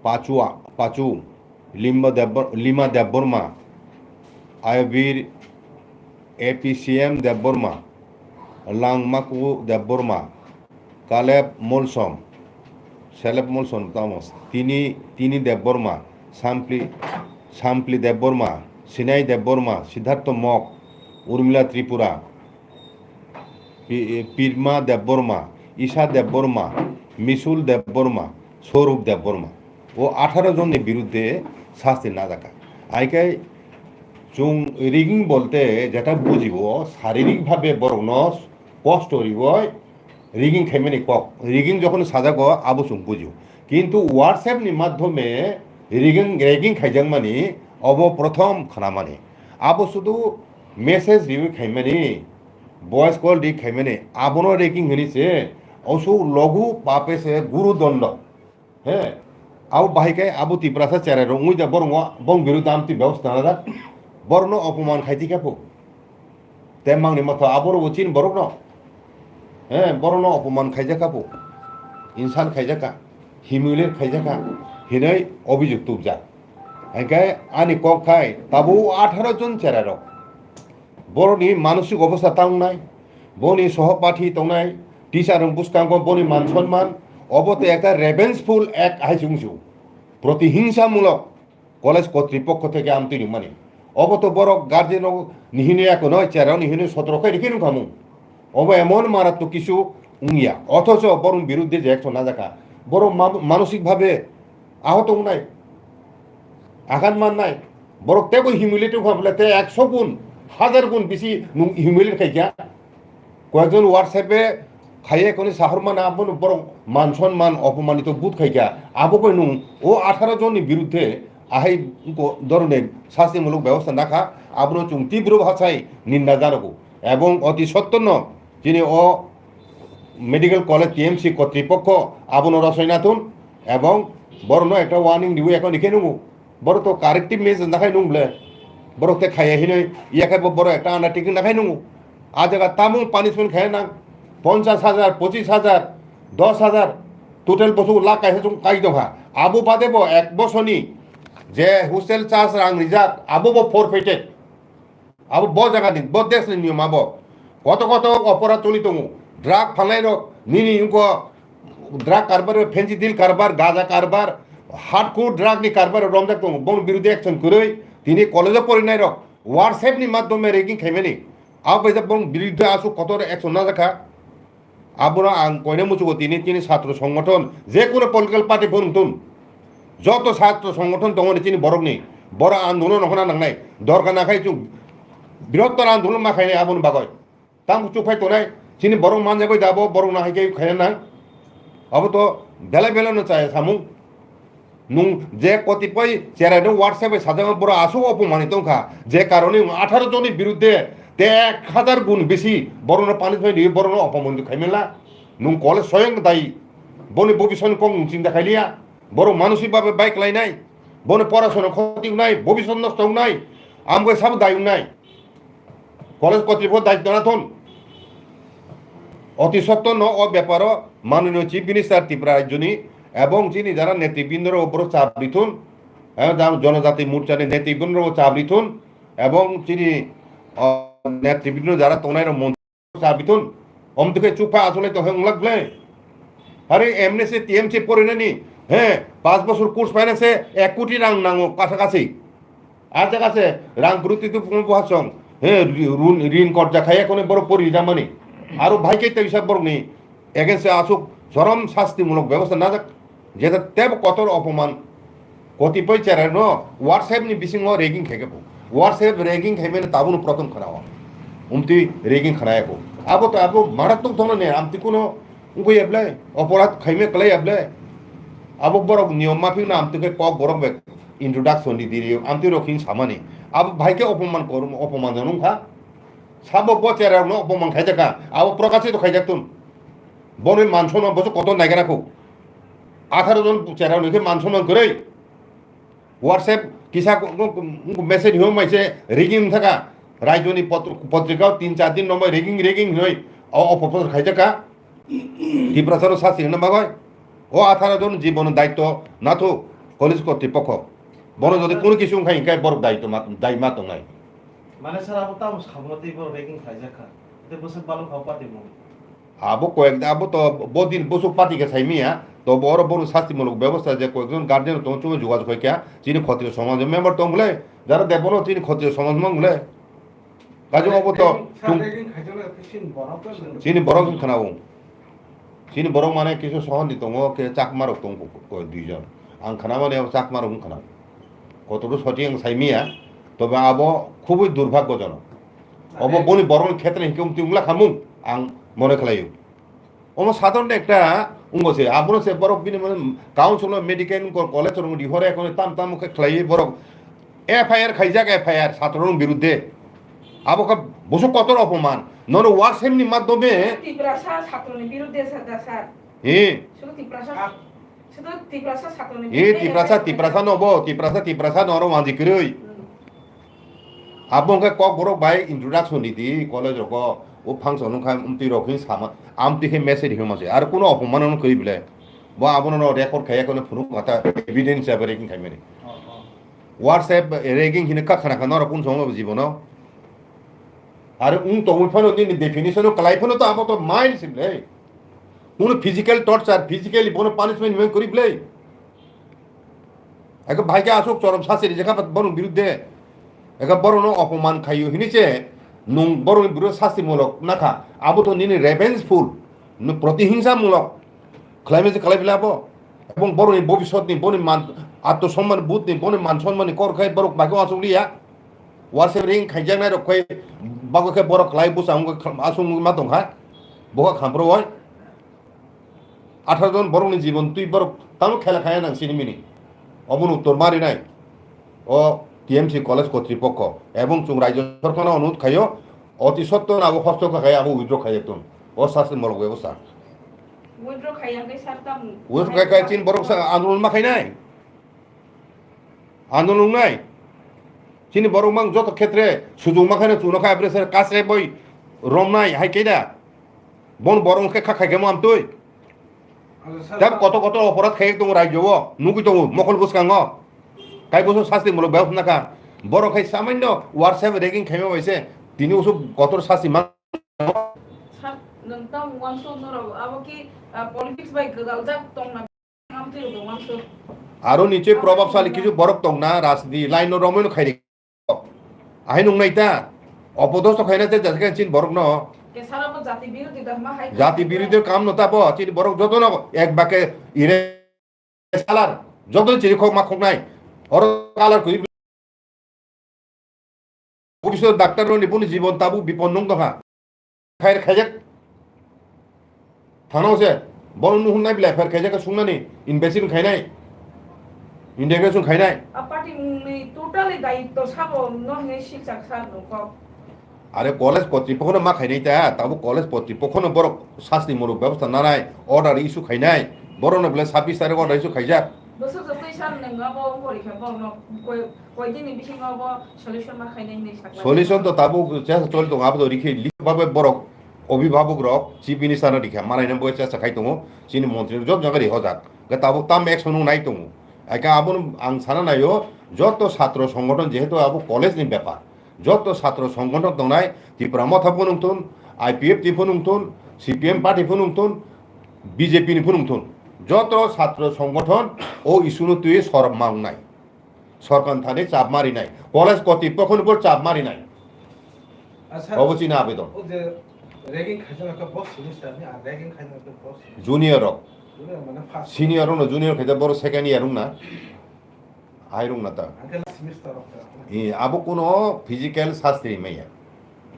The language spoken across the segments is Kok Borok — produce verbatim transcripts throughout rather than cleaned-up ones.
Pachua, Pachu, Limba Debbar-, Lima Debbarma, Ayabir A P C M Debbarma, Langmaku Debbarma, Kaleb Molsom, Seleb Molsom tamo, Tini, Tini Debbarma, Sampli, Sampli Debbarma, Sinai Debbarma, Siddhartho Mok, Urmila Tripura, Pi-, Pirma Debbarma, Isha Debbarma, Misul Debbarma, Swarup Debbarma. O atharo jonni birudde sasti najaka. Aikai chung rigging bolte jeta bujibo, saririk bhabe borokno kosto riwi rigging khaimani kok. Rigging jokhon sajago, abo chung bujio. Kintu WhatsApp ni madhyome rigging, rigging khaijakmani obo prothom khnamani. Abo sudu message riwi khaimani, voice call ri khaimani, abono rigging hini se, osu logu pape se guru dondo. He, abo bahai khe abo Tiprasa cherai rok wngwi da borok bong biru dam ti bebosta na da. Borok no opoman khai ti khe po. Te mangni motho abo rok chin borok no. He, borok no opoman khai jaka po. Insan khai jaka. Humiliate khai jaka. Hinoi obijok tubjak. Hingke ani kok khai tabo atharo jon cherai rok. Borokni manosik obostha ta wngnai, boni sohopathy tongnai, teacher rok bwskango boni man sonman, obo tei ekta revengeful act hai se wng sio. Protihingsamulok college kotripokho theke amtwi rwmani. Obo to borok guardian rok ni hini eko noi, chera ni hini sotro khai rikhe nung khamung. Obo emon maratwk kisu wngya. Othocho borok birudde je action najaka. Borok ma-, manosik bhabe ahot wngnai, agat mannai, borok teibo humiliate wngkha bole, tei ekso gun, hazar gun bisi nung humiliate khaikha. Koyekjon WhatsApp-e khaiye koni sahor mana, abono borok man sonman opomanito but khaikha. Abo bai nung o atharo jonni birudde ahai ko dorone sastimulok bebosta nakha, abono chwng tibro bhasai ninda janogo. Ebong oti sottono chini o medical college T M C kotripokho abono rosoi nathun ebong borokno ekta warning riwi ekoni khe nungo. Borok to corrective measures nakhai nung ble. Borok te khaiya hinoi yakhai bo borok ekta undertaking nakhai nungo. A jaga tamung punishment khaiya nang ponchas hajar, pochis hajar, dos hajar, total bosu lakh kaisa chung kai tongkha. Abo bade bo ek bosoni je hostel charge rang rijak, abo bo forfeited. Abo bo jaga ni, bo desh ni niyom abo. Koto koto oporadh choli tongo. Drug phalnai rok, nini wngko drug karbar, fentanyl karbar, gaja karbar, hardcore drug ni karbar romjak tongo. Bong birudhe action kwrwi, tini college o porinai rok, WhatsApp ni madhyome ragging khaimani. Abo bai bong birudhe aswk kotor action najakha. Abono ang koine muchugo tini, tini satro songothon, je kuno political party phone tun, joto satro songothon tongoni chini borokni, boro andolon hona nangnai, dorkar nakhai chung birottor andolon ma khainai aboni bagoi. Tamo chuphai tonai, chini borok manjagoi dabo, borok nahaikhe khaina nang. Abo to belai belai no chaya samung. Nung je kotipoi cherai no WhatsApp bai sajak boro aswk opomani tongkha, je karone nung atharo joni birudde te ek hazar gun bisi borono punishment riwi borono opomani khaimela. Nung kole soyang dai boni bobiswt kok nung chinta khailiya. Borok manosik babe bai klainai, boni porasona khoti wngnai, bobiswt nosto wngnai, amgoi sabo dai wngnai. College kotripokho daityo nathon. Oti sotto no o beparo manoniyo Chief Minister Tripura rajyoni ebong chini jara netribindorok boro chap rithun, eh, jang Jonojati Morchani netribindorok chap rithun ebong chini, o, netribindo jara tongnai rok mon- chap rithun. Omtwkhe chukpha asolai tong wng lak ble. Hari M N C T M C porinani, he, pas bosor course paina se ek koti rang nango kasa kasi. A jaga se rang kwrwi twi twi phungo buha song. He, ri-, run-, rin korja khaiya kone borok pori jamani. Aro bhai khe teisa borokni against aswk chorom sasti mulok bebosta najak. Jeta tebo kotor opoman. Kotipoi cherai no WhatsApp ni bisingo ragging khaikhe bo. WhatsApp ragging khaimani tabukno prothom khwnao. Umtwi ragging khwnaya bo. Abo to abo maratwk thangno ne amtwi kuno wngkhe yablai. Oporadh khaime kwlai yablai. Abo borok niyom maphikno amtwi khe kok borok bai introduction di diri, amtwi rok hin samani. Abo bhai khe opoman kor, opoman jan wngkha. Sabo bo cherai rokno opoman khaijakha. Abo Prakash to khaijaktun. Boni man sonman boso kotor naigra kho. Atharo jon cherai rokno khe man sonman kwrwi. WhatsApp kisa ko, ko, ko message himo maise rigging thaka. Raijoni pot-, potrika tin char din nomai rigging, rigging hinoi o, o proposal khaijaka. Tiprasano sasi hwnna bagoi. O atharo jon jibono daityo nathu. Police kortipokho. Bono jodi kuno kisu wngkha, hinkhe borok daitoma, daima tongnai. Mane sir, abo tamo samung tei borok ragging khlaijak kha. Tei bwswk balwk kha o party mung. Abo koyek, abo to bo din bwswk party khe sai miya. To bo oro bono sasti muluk bebosta je koyekjon guardian tong chuma jogajog khai kha. Chini khotiyo somaj member tong bwle. Jara debono chini khotiyo somaj mang bwle. Kaisa obo to chini borok wng khana o. Chini borok mane kisa sohor ni tongo, khe chakma rok tongo ko duijon. Ang khana mani abo chakma rok wng khana. Kotor soti ang sai miya, tobe abo khubui durbhagyojonok. Obo boni borok ni khetre hinkhe umtwi wngla khamung ang mone khlaio. Omo sadharon ekta wngbo se, abono se borok bini mane council o medical college rok rihore, ekhono tam tam khe khlaiwi borok F I R khaijak, F I R satro rok birudde. Abo khe busuk kotor opoman. Nono WhatsApp ni madhyome Tiprasa satro ni birudde sa da sir. He. Sudu Tiprasa, sudu Tiprasa satro ni birudde Tiprasa, F I R Tiprasa no bo, Tiprasa, Tiprasa no oro wanji kwrwi. Hmm. Abo hwnkhe kokborok bai introduction ridi college rogo, o function wngkha amtwi rok hin sama, amtwi khe message rihima se, aro kuno opoman wngkha kwrwi bwle. Bo abono no record khaiya kono phunuk mata evidence abo ragging khaimani. Oh, oh. WhatsApp ragging hino kha khana kha norok kun songo jibono. Aro wng tongwi phano nini definition o kwlai phano to abo to mild se bwle. Kuno physical torture, physically bono punishment himai kwrwi bwle. Eke bai khe aswk chorom sasti rijak kha borokni birudde. Eke borokno opoman khaio hinwi se nwng borokni birudde sasti mulok nakha. Abo to nini revengeful, nwng protihingsa mulok khlaimani se khlai bwle abo. Ebong borokni bobiswtni, boni man, atmosomman, budni, boni man sonmanni kor khai borok bai khe uansuk liya. Uansuk ring khaijaknai rok khai bago khe borok khlai bwsa wngkha, aswk wngwi ma tongkha. Bo kha khamproi. Atharo jon borokni jibon twi borok tamo khela khaya nang sini mini. Obono uttor ma rinai. O T M C college kotripokho ebong chwng rajyo sorkarno onurod khaio, oti sotto abo hostokha khai abo withdraw khai tong. O sasti mulok bebosta. Withdraw khai ya khe sir tamo. Withdraw khai khai chin borok sa andolon ma khainai. Andolon wngnai. Chini borok mang joto khetre sujung ma khaino chuno khai abre sir kasre boi romnai hai khe da. Bon borok khe kha khai khe mo amtwi. Tab koto koto oporad khai tongo rajyo o. Nugwi tongo mokol bwskango. Kai boso sasti mulok bebak nakha. Borok khai samanno WhatsApp ragging khaima bai se. Tini usuk kotor sasti ma Sir, nwng tamo uansuk norok abo ki, ah, politics bai gwdaljak tongna amtwi rwgo uansuk. Aro niche probabsali kisu borok tongna rajniti line no romwi no khairi. Ahai nungnai ta. Opodosto khaina te jase chin borok no. Ke sir abo jati birodhi da ma hai. Jati birodhi kam no ta bo. Chini borok joto no ek bake ire Salar, joto chiri khok ma khoknai. Oro kalar kuri. Officer doctor roni boni jibon tabu bipon nung doha. Khair khajak. Thana se, bono nuhun nai bilai F I R khajak sungnani, investigation khainai. Integration khainai. A party ni totally daitto sabo no hine silchak sar no kok. Are college kotripokhono ma khainai ta, tabo college kotripokhono borok sasti moro bebosta nanai, order issue khainai, borokno bole sabis tarik order issue khaijak. Bwswk jotoi sir nwng abo porikha borokno koi, koi dini bisingo abo solution ma khainai hinwi sakha. Solution to tabuk chesa choli tongo, abo to rikhi lik babe borok obhibhabok rok chief minister no rikha, manai no bo chesa khai tongo, chini montri rok job jaga rihojak, ke tabuk tam action nung nai tongo. Aka abo ang sana naio, joto satro songgothon jehetu abo college ni bepar, joto satro songgothon tongnai, Tipra Motha phunung thun, I P F T phunung thun, C P M party phunung thun, B J P ni phunung thun, joto satro songgothon o issue no twi sorok ma wngnai. Sorkar thani chap marinai. College kotripokho no bo chap marinai. Obo chini abedon. O je ragging khaijak kha boss semester ni, ar ragging khaijak kha boss semester. Junior rok. Junior mane first. Senior rok no junior khaijak, boro second year wngna. Airung na ta. Angke last semester rok ta. Eh, abo kuno physical sastri maya.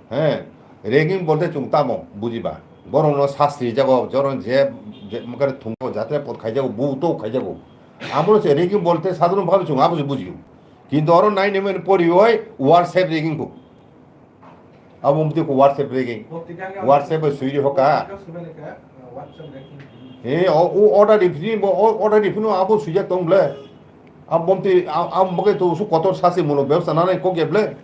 He, ragging bolte chwng tamo bujiba. Borok no sastri jago, joron je, je mokare thungo jatre pot khaijago, bu to khaijago. Amo se ragging bolte sadharon bhabe chwng abo se bujio. Kintu oro nai nemen pori oi WhatsApp ragging ko. Abo mti ko WhatsApp ragging. WhatsApp bai sui ri hoka. He, o, o order di phini, bo, o order di phini abo sui jak tong ble. Abo mti, a-, abo mge to su kotor sasi mulo bebsa nanai kok ya ble.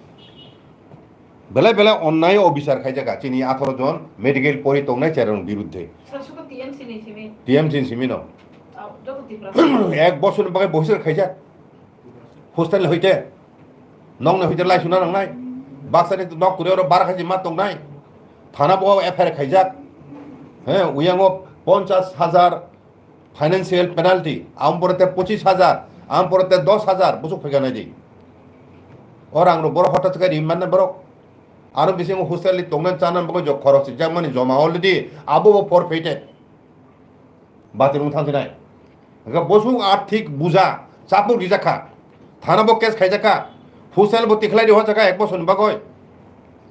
Belai belai onnai o bichar khai jaka. Chini atharo jon medical pori tongnai cherong birudde. Sir, sudu T M C ni simi. T M C ni simi no. Oh, Ek bosor ni bagwi bohir khaijak. Hostel ni hoite. Nokni hoite lai suna nangnai. Baksa ni nok kwrwi oro bar khaji ma tongnai. Thana bo F I R khaijak. He, uyango ponchas hajar financial penalty. Am pore te pochis hajar, am pore te dos hajar, busuk phaiga nai di. O rang ro borok hota chika ri manna borok. Aro bisingo hostel ni tongna chana bagwi jok khorok sijak mani joma already. Abo bo forfeited. Bathroom thang sinai. Hingke bosong arthik buja, chapuk rijak kha. Thana bo case khaijak kha. Hostel bo tikhlai ri hojak kha ek bosor ni bagwi.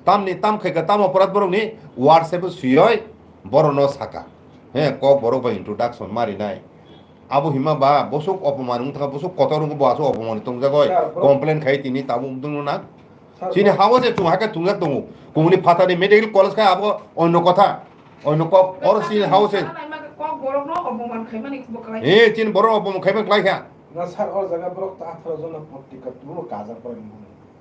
Tamni tam khai kha, tam oporad borok ni WhatsApp o siyoi borok no saka. He, kok borok bai introduction ma rinai. Abo hima ba bosok opoman wng thangkha, bosok kotor wngkha, bo aswk opoman tongjagoi. Sir, bro. Complain khai tini tabuk wngtongno na. Sir, chini bro. Hao je chung hake tungjak tongo. Kungni phatani medical college khai abo onno kotha. Onno kok, oro chini hao se. Kok borokno opoman khaimani bo khlai. Eh, chini borok opoman khaimani khlai kha. Na sir, o jaga borok ta atharo jona potti ka turo kaja pore.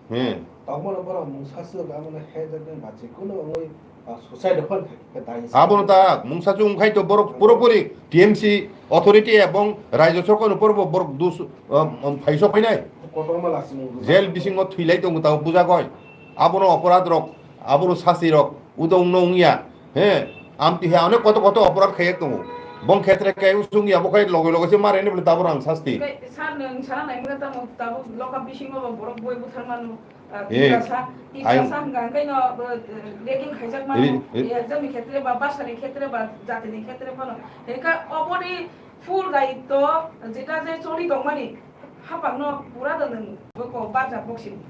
Hmm. Tongmani borok mungsa swk, amoni haijaknai ba je kunu wngwi, ah, suicide hwn khai khe dai se. Abono ta mungsa chwng khai to borok puropuri T M C authority ebong rajya sorkar ni porobo borok dus, um, um, phaiso phainai. Kotorma lasimo. Jail bisingo thwilai tongo ta bujagoi. Abono oporad rok, abono sasi rok, udo wngno wngya. He, amtwi he onek koto koto oporad khaiyak tongo. Bong khetre khe usung ya, bo khai loge loge se mare ne bole tabuk ang sasti. Sir, nwng sana naimani tamo tabuk loka bisingo bo borok boi butharmano, ah, eh, Tiprasa, ai- Tiprasa hwnkha hwnkhe no, eh, ragging khaijak mano, ri-, ri- eh, exam ni khetre ba, basa ni khetre ba, jati ni khetre phano. Hwnkha oboni full daitto jeta je choli tongmani, hapang no pura da nwng bo ko barja boxing.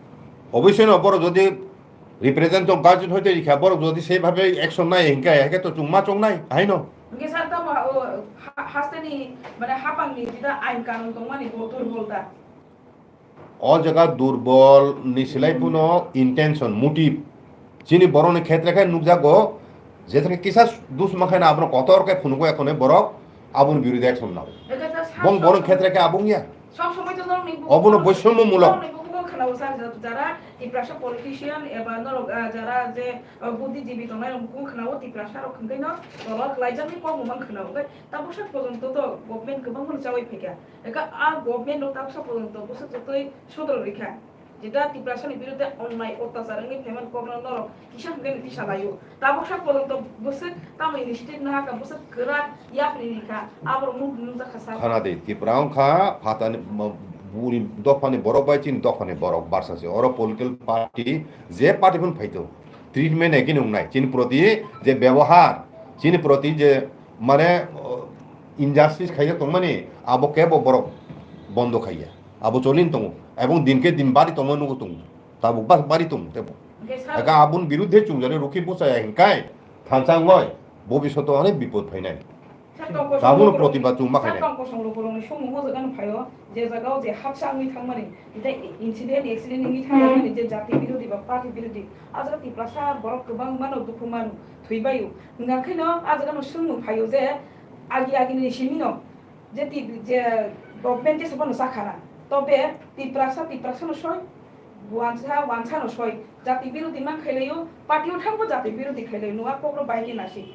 Obviously no, borok jodi represent tong guardian hoite rikha, borok jodi sei bhabe action nai hinkhe, hinkhe to chwng ma chongnai, haino. Hingke sir, tamo, o, ha-, hasteni, mane, hapangni jeta ain kanun tongmani bo durbol ta. O jaga durbol ni silai phano intention, motive. Chini borokni khetre khe nukjago, jethre kisa dus mankhaino abono kotor khe phunugo ekhone borok aboni birude action nao. Eke ta sa-, bong sa-, borokni sa-, khetre khe abong ya. Sob somoi to norokni bukhuk. Obono boisommomulok. Norokni bukhuk khwnao sir, jara Tiprasa politician eba norok, ah, jara je, ah, buddhijibi tongnai rok bukhuk khwnao Tiprasa rok hwnkhe no tolor khlaijaknai kok bo mang khwnao. Hwnkhe tabuksa porjonto to government kwbangma no chawi phaikha. Eka a government rok tabuksa porjonto bwswk jotoi sodro rikha. Jeta Tiprasa ni biruddhe onnai ottachar wngwi phaimani kokno norok kisa hwnkhe no tisa laio. Tabuksa porjonto bwswk tamo initiative nahakha, bwswk kwrak yapri ni kha, aborok nuk nukjakha sa. Khana di, Tipra wngkha phatani, ma, buri dophani borok bai chini dophani borok barsa se. Oro political party, je party phano phaito, treatment ekini wngnai. Chini proti je byabohar, chini proti je, mane, o, injustice khaijak tongmani, abo kebo borok bondo khaiya. Abo cholin tongo. Ebong din khe din bari tongma nugo tongo. Tabuk bas bari tongo tebo. Hwnkhe sir, eka aboni biruddhe chwngjani rukhi bwchaya hinkai thansa wngoi bobishoto onek bipod phainai. Sir, tongkosong tabukno lukurokni, protibad chwngma sir, khainai. Tongkosong lukurokni songmung o jagano phaio, je jagao je hapsa wngwi thangmani, tei incident, accident wngwi thangmani, je jati birodhi ba party birodhi, a jaga Tiprasa borok kwbangmano dukhu mano, thwibaio. Hwnga kheno a jagano songmung phaio je agi agini simino je ti-, je government jesa bono chakhana, tobe Tiprasa, Tiprasano soi, wansa, wansano soi, jati birodhi man khailaio, party o thangbo jati birodhi khailaio, nungya kokno bahai khe nasi.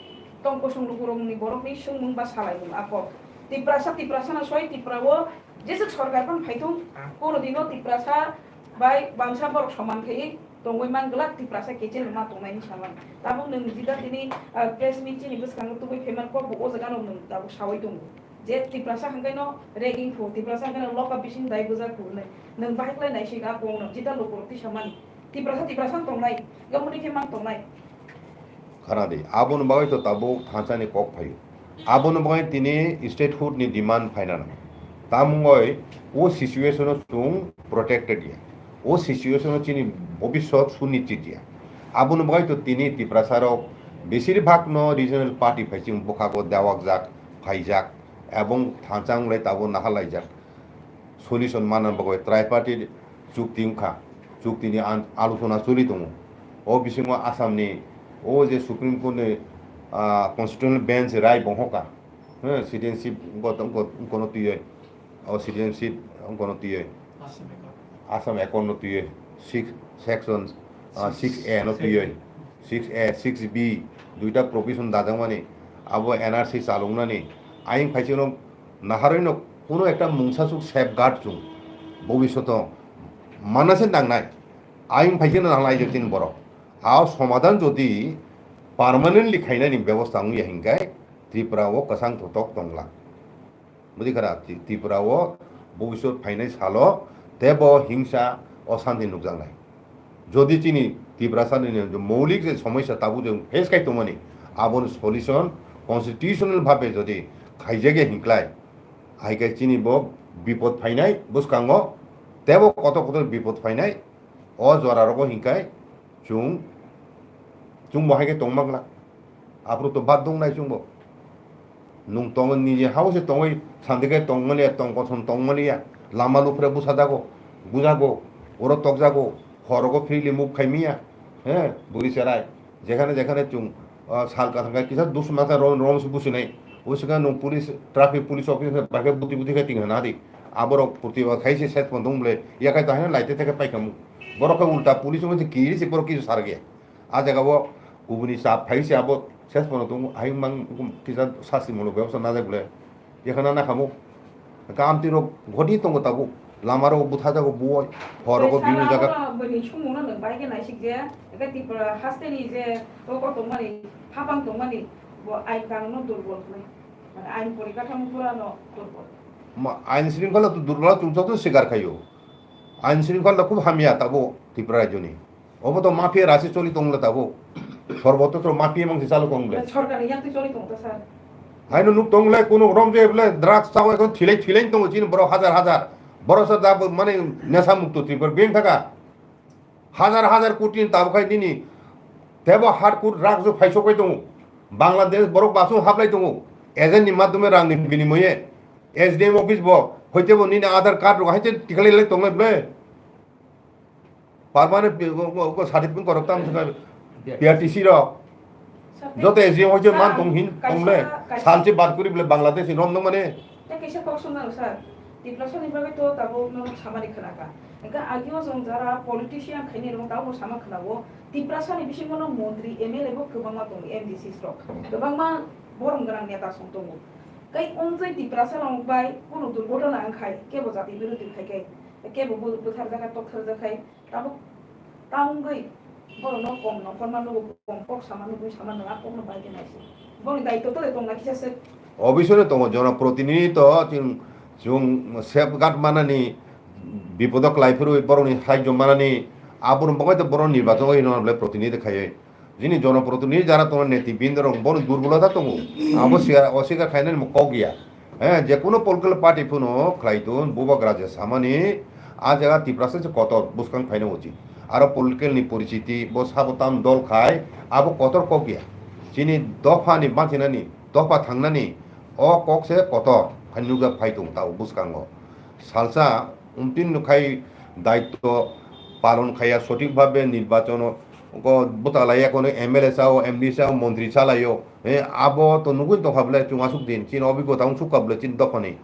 Tongkosong lukurokni borokni songmung ba salaimung a kok. Tiprasa, Tiprasano soi, Tripura o jeswk sorkar phano phaithung, kono dino Tiprasa bai wansa borok soman khaiwi tongwi man glak, Tiprasa kecheno ma tongnai hinwi saman. Tabuk nwng jida tini, ah, press meet chini bwskango tubui phaiman kokbo o jagano nwng tabuk sawi tongo. Je Tiprasa hwnkhe no ragging kho, Tiprasa hwnkhe no loka bising dai bujak kho hwnwi. Nwng bahai khlai naisik a kokno, jeta lukurok tisamani. Tiprasa, Tiprasa wng tongnai, gaboni khe mang tongnai. Khana di, aboni bagwi to tabuk thansani kok phaio. Aboni bagwi tini statehood ni demand phaina nang. Tamungoi o situation o chwng protected ya. O situation o chini bobisot sunichit ya. Aboni bagwi to tini Tiprasa rok besir bhag no regional party phai chwng bwkhago dewak jak, phaijak. Ebong thansa wng lai tabuk nahal laijak. Solution manna bagwi tripartite chukti wngkha. Chukti ni an-, alochona choli tongo. O bisingo Assam ni o je Supreme Court ni, ah, Constitutional Bench rai bongkha. He, citizenship wngko, wngko, wngkono twiwi. O citizenship wngkono twiwi. Assam Accord no twiwi. Six section, ah, six A no twiwi. Six A, six B, duita provision dajakmani. Abo N R C chaloknani. Ayang phaisano naharwi no kuno ekta mungsa suk safeguard chung bobishoto manase nangnai, aing phaikhe no nangnai je tin borok. A somadan jodi permanently khainani bebosta wngya hinkai Tripura o kwchang thotok tongla. Budi khara Tripura o bobisot phainai salo tebo hingsa osanti nukjaknai. Jodi chini Tiprasa ni moulik je somosya tabuk je face khai tongmani, aboni solution constitutional bhabe jodi khaijagya hinklai, hai khe chini bo bipod phainai bwskango, tebo kotor kotor bipod phainai, o jora rogo hinkai chung, chung bo hai khe tongma glak. Aphuru to bad dong nai chwngbo. Nwng tongo nije hao se tongwi sandi khe tongmani ya, tong kosom tongmani ya. Lama lupre busa jago, bujago, oro tokjago, horogo freely move khaimiya. He, buri cherai. Jekhane jekhane chwng, ah, sal kathang khe kisa dusma khe rom, rom se businai. Usika nwng police, traffic police officer bai khe buti buti khe ting hana di. Aborok purti ba khai se set pon dong ble. Ya khai ta hana laite theke pai kamu. Borok khe ulta police wngwi se kiri se borok kisu sargya. A jaga o kubuni chap phai se abo ses pono tongo, hai mang kisa sasti molo bebsa najak bole. Ekhana na khamu. Kamti rok ghoti tongo tabuk. Lama rok butha jago buoi. Hor rok bini jaga. Bini sumung no nang bai khe naisik je. Eke Tripura haste ni je rok tongmani, hapang tongmani, bo ain kanun no durbol khlai. Mane ain porikathamu pura no durbol. Ma, ain sringkhala to durbol chung joto sikar khayo. Ain sringkhala khub hamya tabuk Tripura rajyoni. Obo to mafia rasi choli tongla tabuk. Sorboto to mafia mangsi chalo tongle. Sorkar ni yakti choli tongta sir. Haino nuk tongle kuno rom je bole drugs chawi kon thilai thilai tongo chini borok hajar hajar. Borok sa da mane nesa mukto Tripura beng thaka. Hajar hajar koti ni tabuk khai nini. Tebo har kut drugs o phaiso kai tongo. Bangladesh borok basung hablai tongo. Agent ni madhyome rang ni binimoye. S D M office bo. Hoite bo nini Aadhaar card rok haite tikhalai lai tonglai bole. Permanent pi-, o, o, o certificate korok tam thangkha P R T C rok. Joto S D M hoite man tong hin, tongle. Salchi bad kuri bole Bangladesh ni rom nang mane. Tei kaisa kok sung nang sir. Tiprasa ni bagwi to tabuk no samani khna kha. Engka agio jong jara politician khaini rong tabuk sama khna o. Tiprasa ni bisingo no montri M L A bo kwbangma tongo, M D Cs rok. Kwbangma borom gwnang neta song tongo. Kai ongjai Tiprasa rok bai kunu durgotona wngkhai kebo jati birodhi khai kai. Kebo bu-, butharjak hai, tokharjak hai, tabuk ta wngwi borokno kom nongkhorma nugo, kom kok sama nugwi sama nung, a kokno bai khe naisi. Borokni daitto tole tongna kisa se. Obisore tongo, jonoprotinidhi to chwng, chwng safeguard manani, bipodo kwlai phuru borokni sahajyo manani, aboni bagwi to borok nirbachon oi hino bole protinidhi khaiwi. Jini jonoprotinidhi jara tongo, netibindorok bono durbolota tongo. Abo siya, oswikar khainani mo kok ya. He, je kuno political party phano khlai tun, bubagra je samani, a jaga Tiprasa se kotor bwskang phaina uchit. Aro political ni porichiti, bo sabo tam dol khai, abo kotor kok ya. Chini dopha ni bachinani, dopha thangnani, o kok se kotor khai nukjak phai tongo ta o bwskango. Salsa, umtin nukhai daitto palon khaiya sothik bhabe nirbachono ko bwtalaiya kono M L A sao, M D sao, montri chalaio. He, abo to nugwi tongkha bole chwng aswk din chini obigota wng sukha bole chini dophani.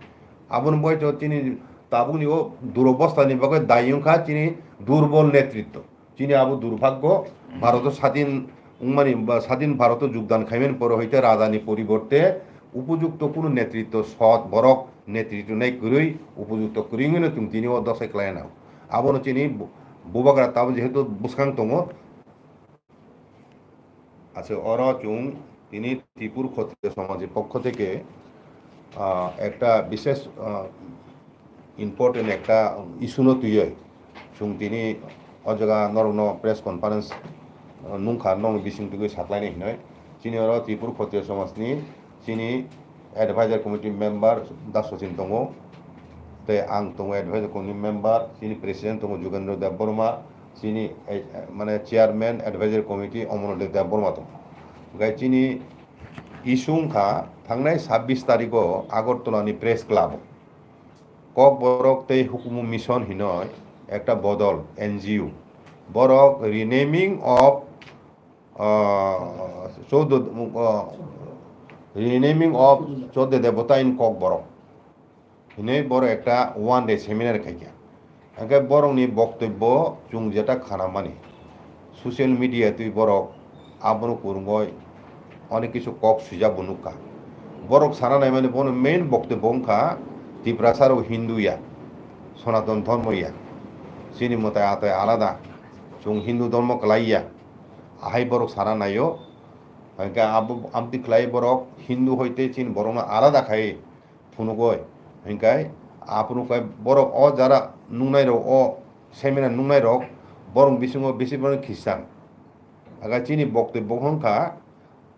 Aboni bagwi to chini tabukni o durobostani bagwi dai wngkha chini durbol netritto. Chini abo durbhagyo, Bharoto sadin wngmani ba sadin Bharoto jogdan khaimani pore hoite rajani poriborte upojukto kunu netritto sot borok netritto nai kwrwi upojukto kwrwi wngwino chwng tini o dosai khlaina. Abono chini bu-, bubagra tabuk jehetu bwskang tongo. Ache oro chwng tini Tripur Khotriyo Somajni pokkho theke, ah, ekta bishesh, ah, important ekta issue no twiwi chwng tini o jaga norokno press conference, ah, nungkha, norokni bising twiwi saklainai hinwi. Chini oro Tripur Khotriyo Somajni chini advisor committee member Das Sachin tongo, tei ang tongo advisor committee member, chini president tongo Jugendra Debbarma, chini, eh, mane chairman advisor committee Omornath Debbarma tongo. Hwnkhe chini issue wngkha thangnai sabbish tarikho Agartala ni press club o Kokborok tei Hukumu Mission hinoi ekta bodol N G O. Borok renaming of, ah, choudo, ah, renaming of choudo debota in Kokborok hinoi borok ekta one day seminar khaikha. Hingkhe borokni boktobbo chwng jeta khanamani, social media twi borok abono kwrwngwi onek kisu kok swijak bo nukha. Borok sana naimani bono main boktobbo wngkha Tiprasa rok Hindu ya, Sonaton dhormo ya, chini mwtai atai alada, chwng Hindu dhormo kwlai ya, ahai borok sana naio. Hwnkhe abo amtwi khlai borok Hindu hoite chini borokno alada khai phunugoi, hwnkhe aphuru khe borok o jara nuknai rok, o seminar nuknai rok borok bisingo bisi borok Christian. Aga chini boktobbo wngkha,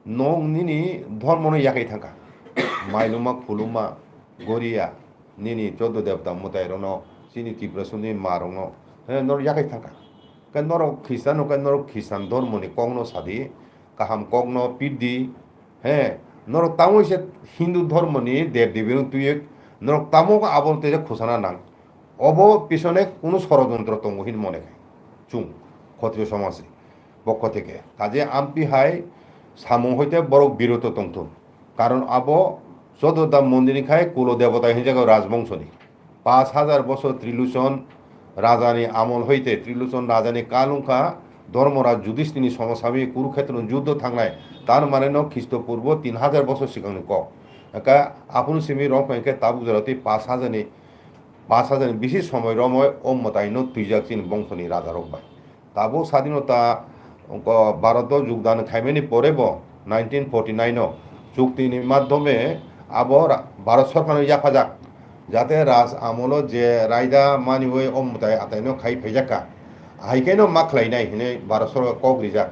nwng nini dhormono yakai thangkha. Mailuma, khuluma, goriya, nini choddo debota mwtairokno, chini Tiprasuni marokno, he, norok yakai thangkha. Khe norok Christian no, khe norok Christian dhormoni kokno sadi, kaham kokno pidi, he, norok tamo se Hindu dhormoni dev devi no twiwi, norok tamo abono teisa khosana nang. Obo pisone kunu sorojontro tongo hin mone khai. Chwng, Khotriyo somaj ni pokho theke. Kaje amtwi hai samung hoite borok biroto tongthung. Karon abo Chododam mondirni khai kulo debota hinjago rajbongshoni. Pash hajar bosor Trilochon rajani amol hoite Trilochon rajani kal wngkha Dharmaraj Judisthirni somosamwi Kurukhetroni juddo thangnai. Tar mane no Khristo purbo tin hajar bosor sikangni kok. Aka aphuru simi rok hwnkhe tabuk jora tei pash hajarni pash hajar ni bisi somoi romoi o mwtaino twijak chini bongshoni rajarok bai. Tabuk sadinota, o, Bharoto jogdan khaimani pore bo nineteen forty nine o chukti ni madhyome abo ra-, Bharat sorkarno yaphajak, jate raj amolo je raida maniwi o mwtai ataino khai phaijakha, haikhaino ma khlainai hinwi Bharat sorkar kok rijak.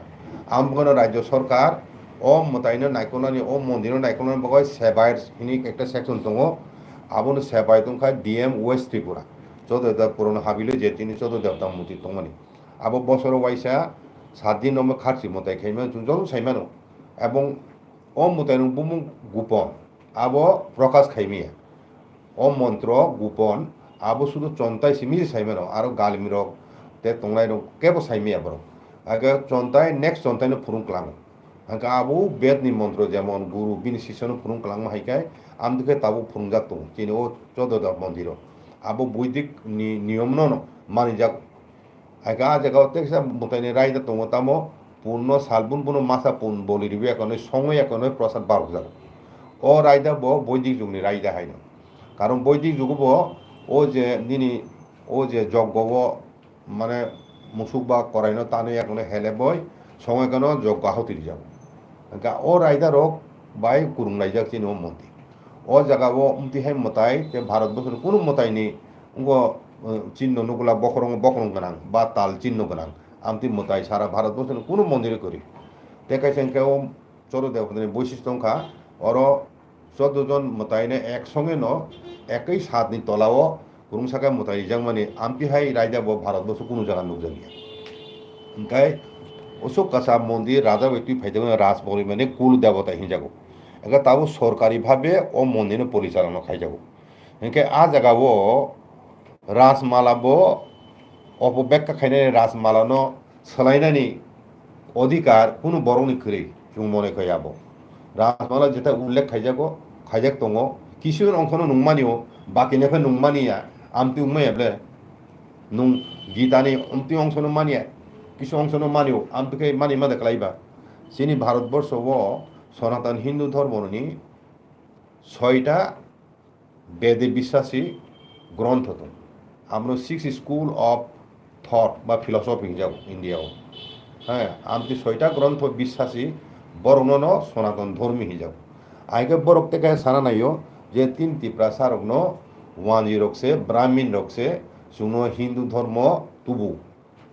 Ambono rajyo sorkar o mwtaino naikolnani, o mondirno naikolnani bagwi Sebaid hinwi ekta section tongo. Abono sepai tongkha D M West Tripura. Chododam Puron habilo je tini Chododam murti tongmani. Abo bosoro waisa sat din omo kharchi mwtai khaimano chwng joto saimano. Ebong o mwtai rok bumung gupon. Abo prokash khaimiya. O montro gupon abo sudu chontai simi saimano. Aro galmi rok te tongnai rok kebo saimiya borok. Age chontai next chontai no phurung klango. Hwnkhe abo Ved ni montro jemon guru bini sisyo no phurung kwlangma hai khe, amtwi khe tabuk phurungjak tongo chini o Chododam mondir o. Abo Boidik ni niyom no no manijak. Hai khe a jaga o teksa mwtai ni raida tongo tamo pun no salbun bono masa pun boli riwi ya khe songwi ya khe prasad barokjak. O raida bo Boidik jug ni raida hai no. Karon Boidik jugo bo o je nini o je joggo o mane musuk ba koraino tanwi ekhono hele boi songo ekhono joggo ahuti rijak. Hwnkhe o raida rok bai kurung laijak chini o mondir. O jaga o amtwi hai mwtai tei Bharat borsoni kunu mwtai ni wngkha, eh, chinno nukla bokhorong bokhorong gwnang ba tal chinno gwnang amtwi mwtai sara Bharat borsoni kunu mondir kwrwi. Tei kaisa hwnkhe o Chorodebotani boisisto wngkha oro Choddo jon mwtaino ek songe no ekwi sat ni tola o kwrwngsa khe mwtai rijakmani amtwi hai raida bo Bharat borsho kunu jaga nukjakya. Hwnkhe usuk kasa mondir raja bai twi phaijak rajbongri mane kul debota hinjago. Hwnkhe tabuk sorkari bhabe o mondir no porichalona khaijago. Hwnkhe a jaga o Rajmala bo opobekka khainani Rajmala no swlainani odhikar kunu borokni kwrwi chwng mone kho abo. Rajmala jeta ullekh khaijago, khaijak tongo, kisu ongkhono nungmani o, bakini khe nungmani ya, amtwi wngmaya ble? Nung Gita ni amtwi ongsono mani ya, kisu ongsono mani o, amtwi khe mani ma de kwlai ba? Chini Bharat borsho o Sanatan Hindu dhormo ni soita Bede biswasi grontho tongo. Amno Six School of Thought ba Philosophy hinjago India o. He, amtwi soita grontho biswasi borokno no Sonaton Dhormi hinjago. Aike borok teke sana naio je tin Tiprasa rokno wanji rok se, Brahmin rok se, chwngno Hindu dhormo tubu.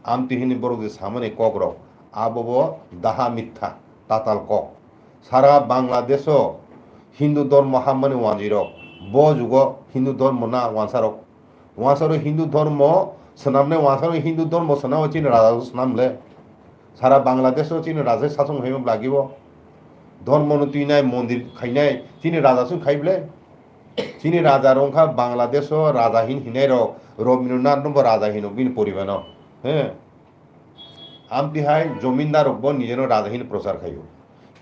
Amtwi hwnwi borok je samani kokrok, abo bo daha mitha, tatal kok. Sara Bangladesh-o Hindu dhormo hammani wanjwirok, bo jugo Hindu dhormo na wansarok. Wansaro Hindu dhormo swnamnai, wansaro Hindu dhormo swnamo chini raja swnam le. Sara Bangladesh-o chini raja sasong haima blagibo. Dhormo no twinai, mondir khainai chini raja song khai ble. Chini raja rok wngkha Bangladesh o raja hin hinai rok, Rabindranath no bo raja hino bini poribar no. He. Amtwi hai jomindar rok bo nijeno raja hin prochar khaio.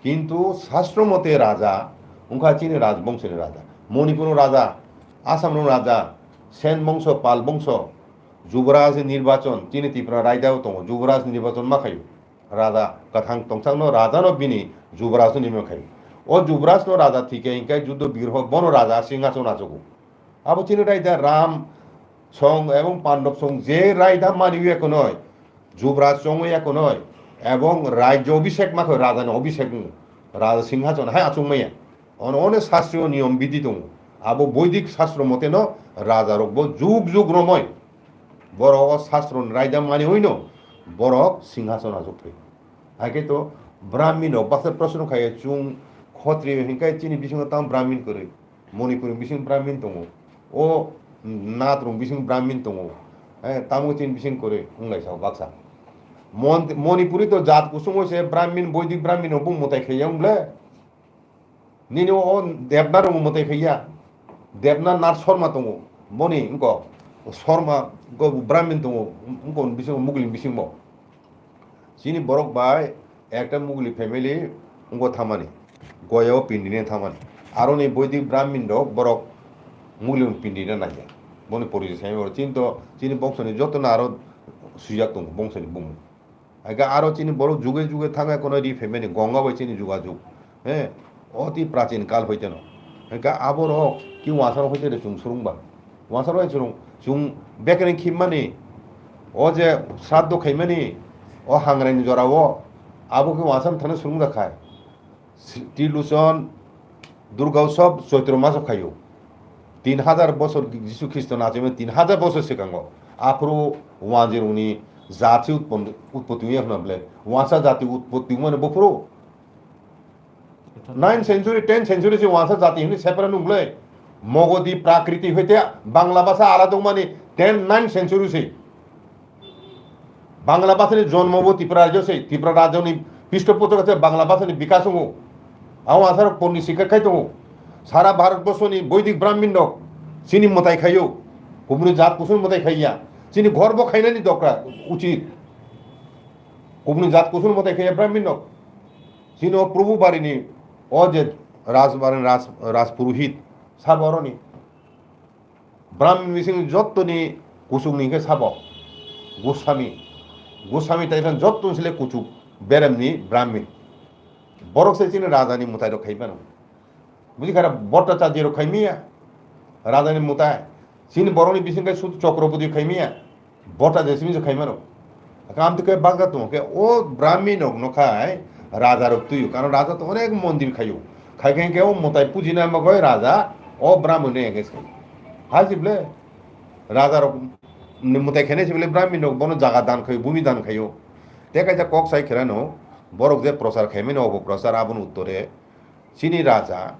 Kintu sastro mote raja wngkha chini rajbongso ni raja. Manipur no raja, Assam no raja, Sen bongso, Pal bongso, Jubraj nirbachon, chini Tripura raida o tongo, Jubraj nirbachon ma khaio. Raja kwthang tongthangno rajano bini jubrajno nima khai. O Jubraj no raja thike hinkhe Juddho Bigroho bono raja singhason achukgo. Abo chini raida Ram song ebong Pandab song je raida mani uya konoi, Jubraj song uya konoi, ebong Rajya Obhishek makho raja ni Obhishek wng, raja singhason hai achuk maya. Ono one shastro niyom bidhi tongo. Abo Boidik shastro mote no raja rok bo jug jug romoi borok o shastro ni raida mani uino borok singhason achuk thai. Haikhe to Brahmin rok baksa proshno khaye chung Khotriyo hinkhe chini bisingo tamo Brahmin kwrwi, Manipur ni bising Brahmin tongo, o Nath rok bising Brahmin tongo, eh, tamo chini bising kwrwi wnglaisa baksa. Mon-, Manipuri to jat kusung se Brahmin, Boidik Brahmin rok bo mwtai khaiya wng ble. Nini o Debna rok mwtai khaiya. Debna Nath Sharma tongo. Boni wngko Sharma go Brahmin tongo. Wngko bising Mugli bising bo. Chini borok bai ekta Mugli family wngko thamani. Goya o pindine thamani. Aro ni Boidik Brahmin rok borok Mugli pindine naiya. Boni porichoi sai oro chini to chini bongso ni joto no aro swijak tongo bongso ni bumung. Haikhe aro chini borok juge juge thangkhe kono ri phaimani Ganga bai chini jugajug. He, oti prachin kal hoiteno. Haikhe aborok ki wansarok hoite de chwng swrwngba. Wansarok bai chwrwng, chwng bekereng khimmani, o je sraddho khaimani, o hangraini jorao, abo khe wansarok thangna swrwngjakha. Trilochon Durga Utsav Choitro maso khaio. Tin hajar bosor Jisu Khristo nachaimani tin hajar bosor swkango. Aphuru wanjirokni jati utpon-, utpotti wngya hwnna bwle. Wansa jati utpotti wngmani buphuru nine century, ten century se wansa jati hwnwi separate nung bwle. Mogodi Prakriti hoite Bangla basa alada wngmani ten, nine century se. Bangla bhasani jonmo bo Tripura rajyo se, Tripura rajyoni pishtopotoka se Bangla bhasani bikas wngo. Abo asarok ponni sikha khai tongo. Sara Bharat borsoni Boidik Brahmin rok chini mwtai khaio. Kubuni jat kusung mwtai khaiya. Chini ghor bo khainani dokra uchit. Kubuni jat kusung mwtai khaiya Brahmin rok. Chini o Prabhu barini o je Raj, Raj, Raj Purohit sabo oroni. Brahmin bising jottoni kuchukni hwnkhe sabo Goswami. Goswami tai khan jottoni sile kuchuk beremni Brahmin. Borok se chini rajani mwtai rok khai mano. Buji khara Bhattacharya rok khai miya. Rajani mwtai. Chini borokni bising khai sud Chakraborty khai miya. Bota je simi je khaimano. Kam to khe bagda tongo khe o Brahmin rok no khai raja rok tuio. Karon raja to onek mondir khaio. Khai khai khe o mwtai pujina bagoi raja o Brahmin ne engage khai. Hai jible raja rok ni mwtai khainai jible Brahmin rok bono jaga dan khaio, bhumi dan khaio. Te kaisa kok sai khera no borok je prochar khaimani obo prochar aboni uttore chini raja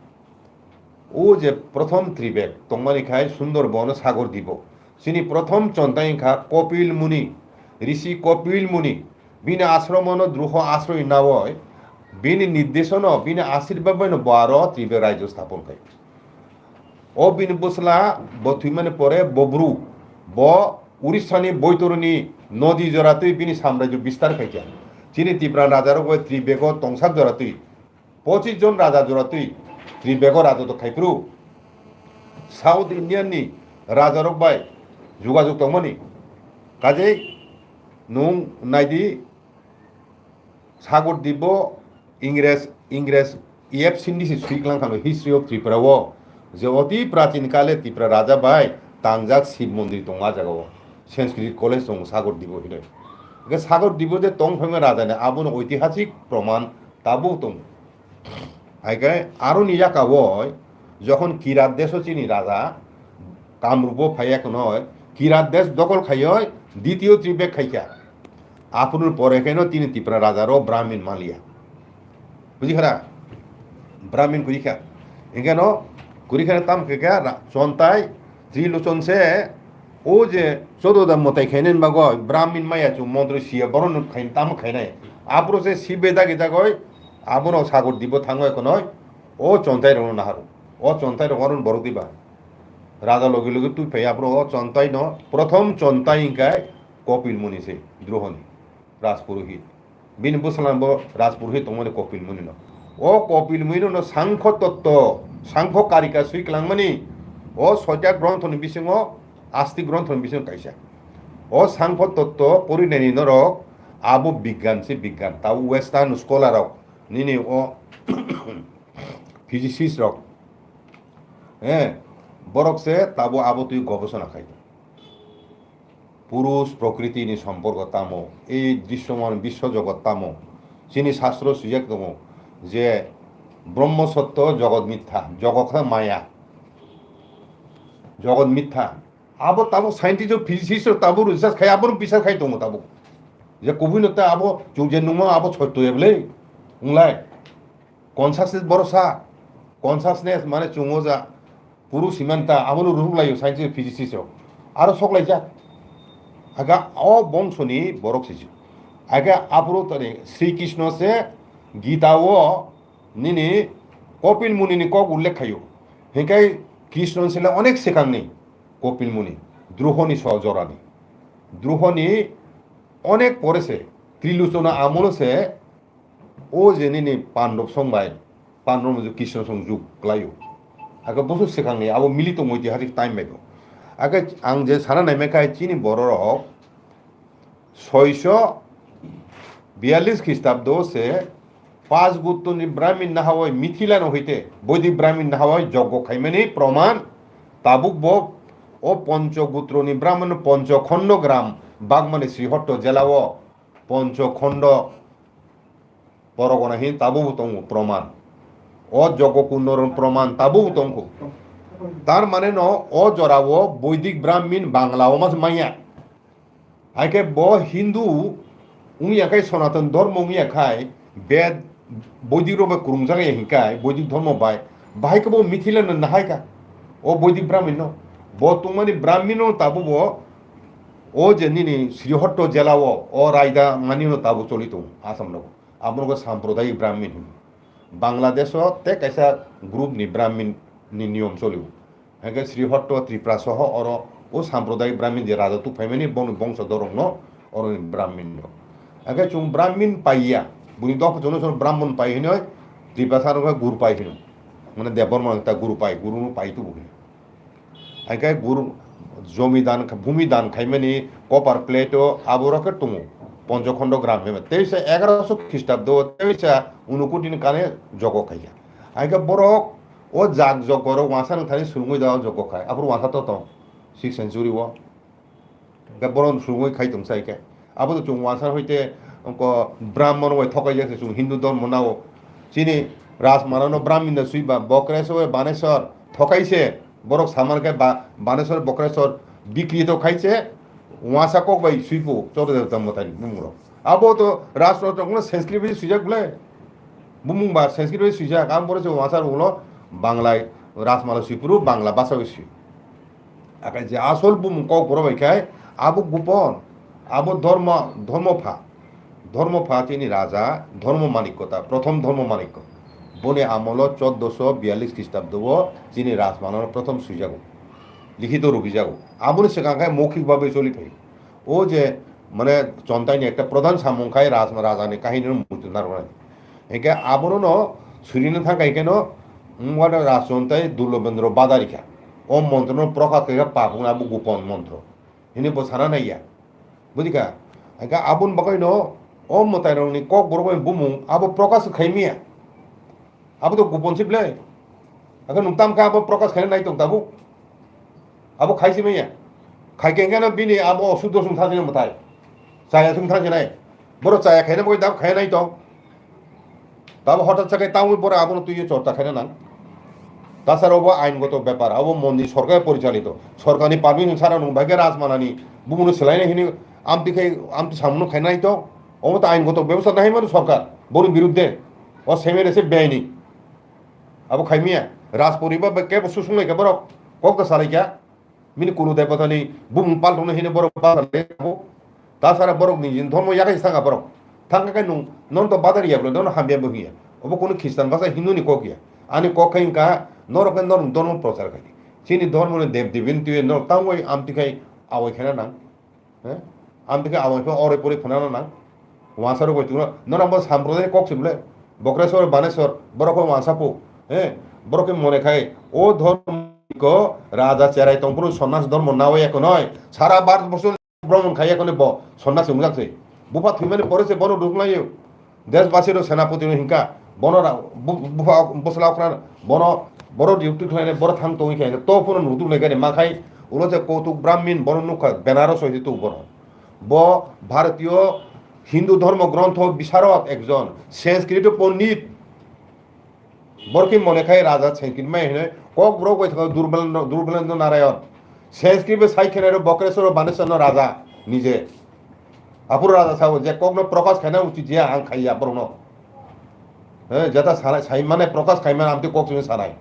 O je prothom tribek tongmani khai Sundarbono Sagor Dibo. Chini prothom chontai wngkha Kopil Muni, Rishi Kopil Muni. Bini ashramono druho asroi naoi, bini nirdesono, bini ashirbad baino bo aro tribek rajyo sthapon khai. O bini bwsla bo thwimani pore bo bru, bo Urissani Boitoroni nodi joratwi bini samrajyo bistar khaikha. Chini Tipra rajarok bai tribego tongsak joratwi. Pochis jon raja jora twi, twi bego raja to khai phuru. South Indian ni raja rok bai jugajug tongmani. Kajei nung naidi Sagor Dibo Ingres, Ingres E F Sindhi se sui klang khano History of Tripura o je oti prachin kale Tripura raja bai tangjak Shiv mondir tongo a jaga o. Sanskrit college tongo Sagor Dibo hinoi. Hingke Sagor Dibo je tong phaima raja ni abono oitihasik proman tabuk tongo. Hai khe aroni yakao jokhon Kirat deso chini raja Kamrupo phaiya khwnoi, Kirat des dokol khaioi, ditiyo tribek khaikha. Aphuru pore kheno tini Tipra raja ro Brahmin maliya. Buji khara? Brahmin kuri kha. Hingke no kuri kheno tam khe kha ra-, chontai Trilochon se o je chododa mwtai khainani bagoi Brahmin maya chu montro siya boron khain tam khainai. Aphuru se sibe dagi dagoi abono Sagor Dibo thangoi khonoi o chontai rokno naharu. O chontai rok oron borok diba. Raja logi logi twi phai aphuru o chontai no prothom chontai hingkai Kopil Muni se Drohoni Rajpurohit. Bini bwsala bo Rajpurohit tongmani Kopil Muni no. O Kopil Muni no Sangkho Totto, Sangkho Karika swi klangmani o soita gronthoni bisingo asti gronthoni bisingo kaisa. O Sangkho Totto porinani norok abo bigyan se bigyan. Tabo Western scholar rok nini o physicist rok, eh, borok se tabo abo twi gobosona khai. Purush prokriti ni somporko tamo, ei drisyoman biswo jogot tamo, chini shastro swijak tongo je Brahma sotto, jogot mitha, jogot khe maya, jogot mitha. Abo tabo scientist o physicist o tabo research khai, abo bisar khai tongo tabo. Je kubui no ta abo chwng je nungma abo sotto ya bwle, wnglai. Consciousness borosa, consciousness mane chungo ja, puru simanta, abono ruruk laio science physicist rok. Aro sok laijak. Aga o bongso ni borok siji. Aga apuru tani Sri Krishna se Gita o nini Kopil Muni ni kok ullekh khayo. Hinkai Krishna sila onek sekang ni Kopil Muni. Druho ni so jora ni. Druho ni onek pore se, Trilochona amolo se, o je nini Pandab song bai, Pandab no Krishna song juk klaio. Ake bosu sekhang ni abo mili tongmo itiharik time bai bo. Ake ang je sana naimai khai chini borok rok soiso biyallis Khristabdo se Panch Gutro ni Brahmin nahawai Mithila no hoite Boidik Brahmin nahawai joggo khaimani proman tabuk bo o Poncho Gutro ni Brahmin Poncho Khondo gram bagmani Srihotto jela o Poncho Khondo porogona hin tabuk bo tongo proman. O joggo kundo ron proman tabuk bo tongkho. Tar mane no o jora o Boidik Brahmin Bangla o mas maya. Haikhe bo Hindu wngya khai, Sanatan Dharma wngya khai, Bed, Boidik rok bai kwrwngjak ya hinkai, Boidik Dharma bai, bahai khe bo Mithila no nahai kha, o Boidik Brahmin no. Bo tongmani Brahmin no tabuk bo, o je nini Srihotto jela o, o raida mani no tabuk choli tongo Assam rogo. Abono khe Sampradayik Brahmin hino. Bangladesh o tei kaisa group ni Brahmin ni niyom cholio. Hingke Srihotto Tripura soho oro o Sampradayik Brahmin je raja tuk phaimani bongni bongso dorong no oro ni Brahmin no. Hingke chung Brahmin paiya, buni dok jono jono Brahmin pai hinoi, Tripura saro khe guru pai hino. Mane Debbarma ta guru pai, guru no pai tubu hino. Hingke guru jomi dan, bhumi dan khaimani copper plate o abo rok khe tongo, Ponchokhondo gram hema. Teisa egaroso Khristabdo, teisa Unukutini kane jogo khaikha. Hingke borok o jak jogo rok wansa nung thani surungwi da o jogo khai. Aphuru wansa to tong, sixth century o. Hingke borok surungwi khai tong sai khe. Abo to chwng wansa hoite ongko Brahmon bai thokai jak se chwng Hindu dhormo nao. Chini Rajmala no Brahmin da sui ba Bokreswar Baneswar thokai se borok samar khe ba Baneswar Bokreswar bikri to khai se wansa kok bai sui po Chotto Debota mwtai bumung rok. Abo to Rajmala to Sanskrit bai sui jak bwle. Bumung ba Sanskrit bai sui jak, ang boro se wansa rok ulo Bangla Rajmala sui phuru Bangla basa bai sui. Akai je asol bumung kok boro bai khai abo gupon, abo dhormo, dhormo pha, dhormo pha chini raja dhormo manikko ta, prothom dhormo manikko. Boni amolo choddoso biyallis Khristabdo o chini Rajmala no prothom suijago, likhito rubijago. Aboni swkang khai moukhik babe choli phai. O je mane chontai ni ekta prodhan samung khai Raj-, raja ni kahini no muitu narwknai. Hingke abono no surina thang kai khe no, wngwano Rajchontai Dullobendro Badarikha. O montro no prokat khe papung abo gupon montro. Hini bo sana naiya. Bujikha? Hingke aboni bagwi no o mwtai rok ni kok borok bai bumung abo prokas khai miya. Abo to gupon si ble. Ako nung tam kha abo prokas khai nai tong tabuk. Abo khai si miya. Khai khe no bini abo osudo sung thang si mwtai. Chaya sung thang si nai. Boro chaya khai na bagwi dab khai nai tong. Tabo hotat sakai tangwi bora abono twiwi chorcha khaina nang. Tasara obo aingoto bepar, abo mondir sorkar porichalito. Sorkarni permission sara nung bai khe Rajmalani bumungno swlaina hini amtwi khai, amtwi samuno khaina naito. Omo ta aingoto bebosta nahimano sorkar, boni birudde. O semere se beaini. Abo khaimiya, Rajporibar bai kebo susung laikha borok, kok ta salaikha. Bini kunu debotani bumung paltongno hino borok bazar le abo. Tasara borok ni jin dhormo yakai sanga borok. Thangka kai nung, non to bazar ya bro, non hamya bo hiya. Obo kunu Khristan basa Hindu ni kok ya. Ani kok khai wngkha, norok khe norok dhormo prochar khai. Chini dhormo ni dev devin tuye norok tangoi amtwi khai awai khaina nang. He? Amtwi khai awai khe ore pore phunana nang. Wansa rok bai tungno, norok bo samprodai kok se bole. Bokreswar, Baneswar, borok khe wansa po. He? Borok khe mone khai, o dhormo ko raja cherai tongphuru sonnas dhormo nawi ekonoi. Sara Bharat borso Bromon khai ekonoi bo sonnas wngjak se. Bupha thwimani pore se bono ruk laio. Deshbasi rok senapoti no hinka. Bono ra-, bu-, bu-, bwsla okra bono, boro duty khlainai, boro thang tongwi khe, to phano nudu nai gani ma khai, ulo je Kautuk Brahmin, bono nukha, Benaros hoi tu bono. Bo Bharatiyo Hindu Dhormo Grontho Bisarok ekjon, Sanskrit Pondit. Boro khe mone khai Raja Sanskrit mai hwnwi, Kokborok bai thangkha Durbelendra, Durbelendra Narayan. Sanskrit bai sai khenai rw Bokreswar Baneswar no Raja nije. Aphuru Raja sao je kokno prokash khaina uchit ya ang khaiya borokno. He, jata sanai, sai mane prokash khai mane amtwi kok simi sanai.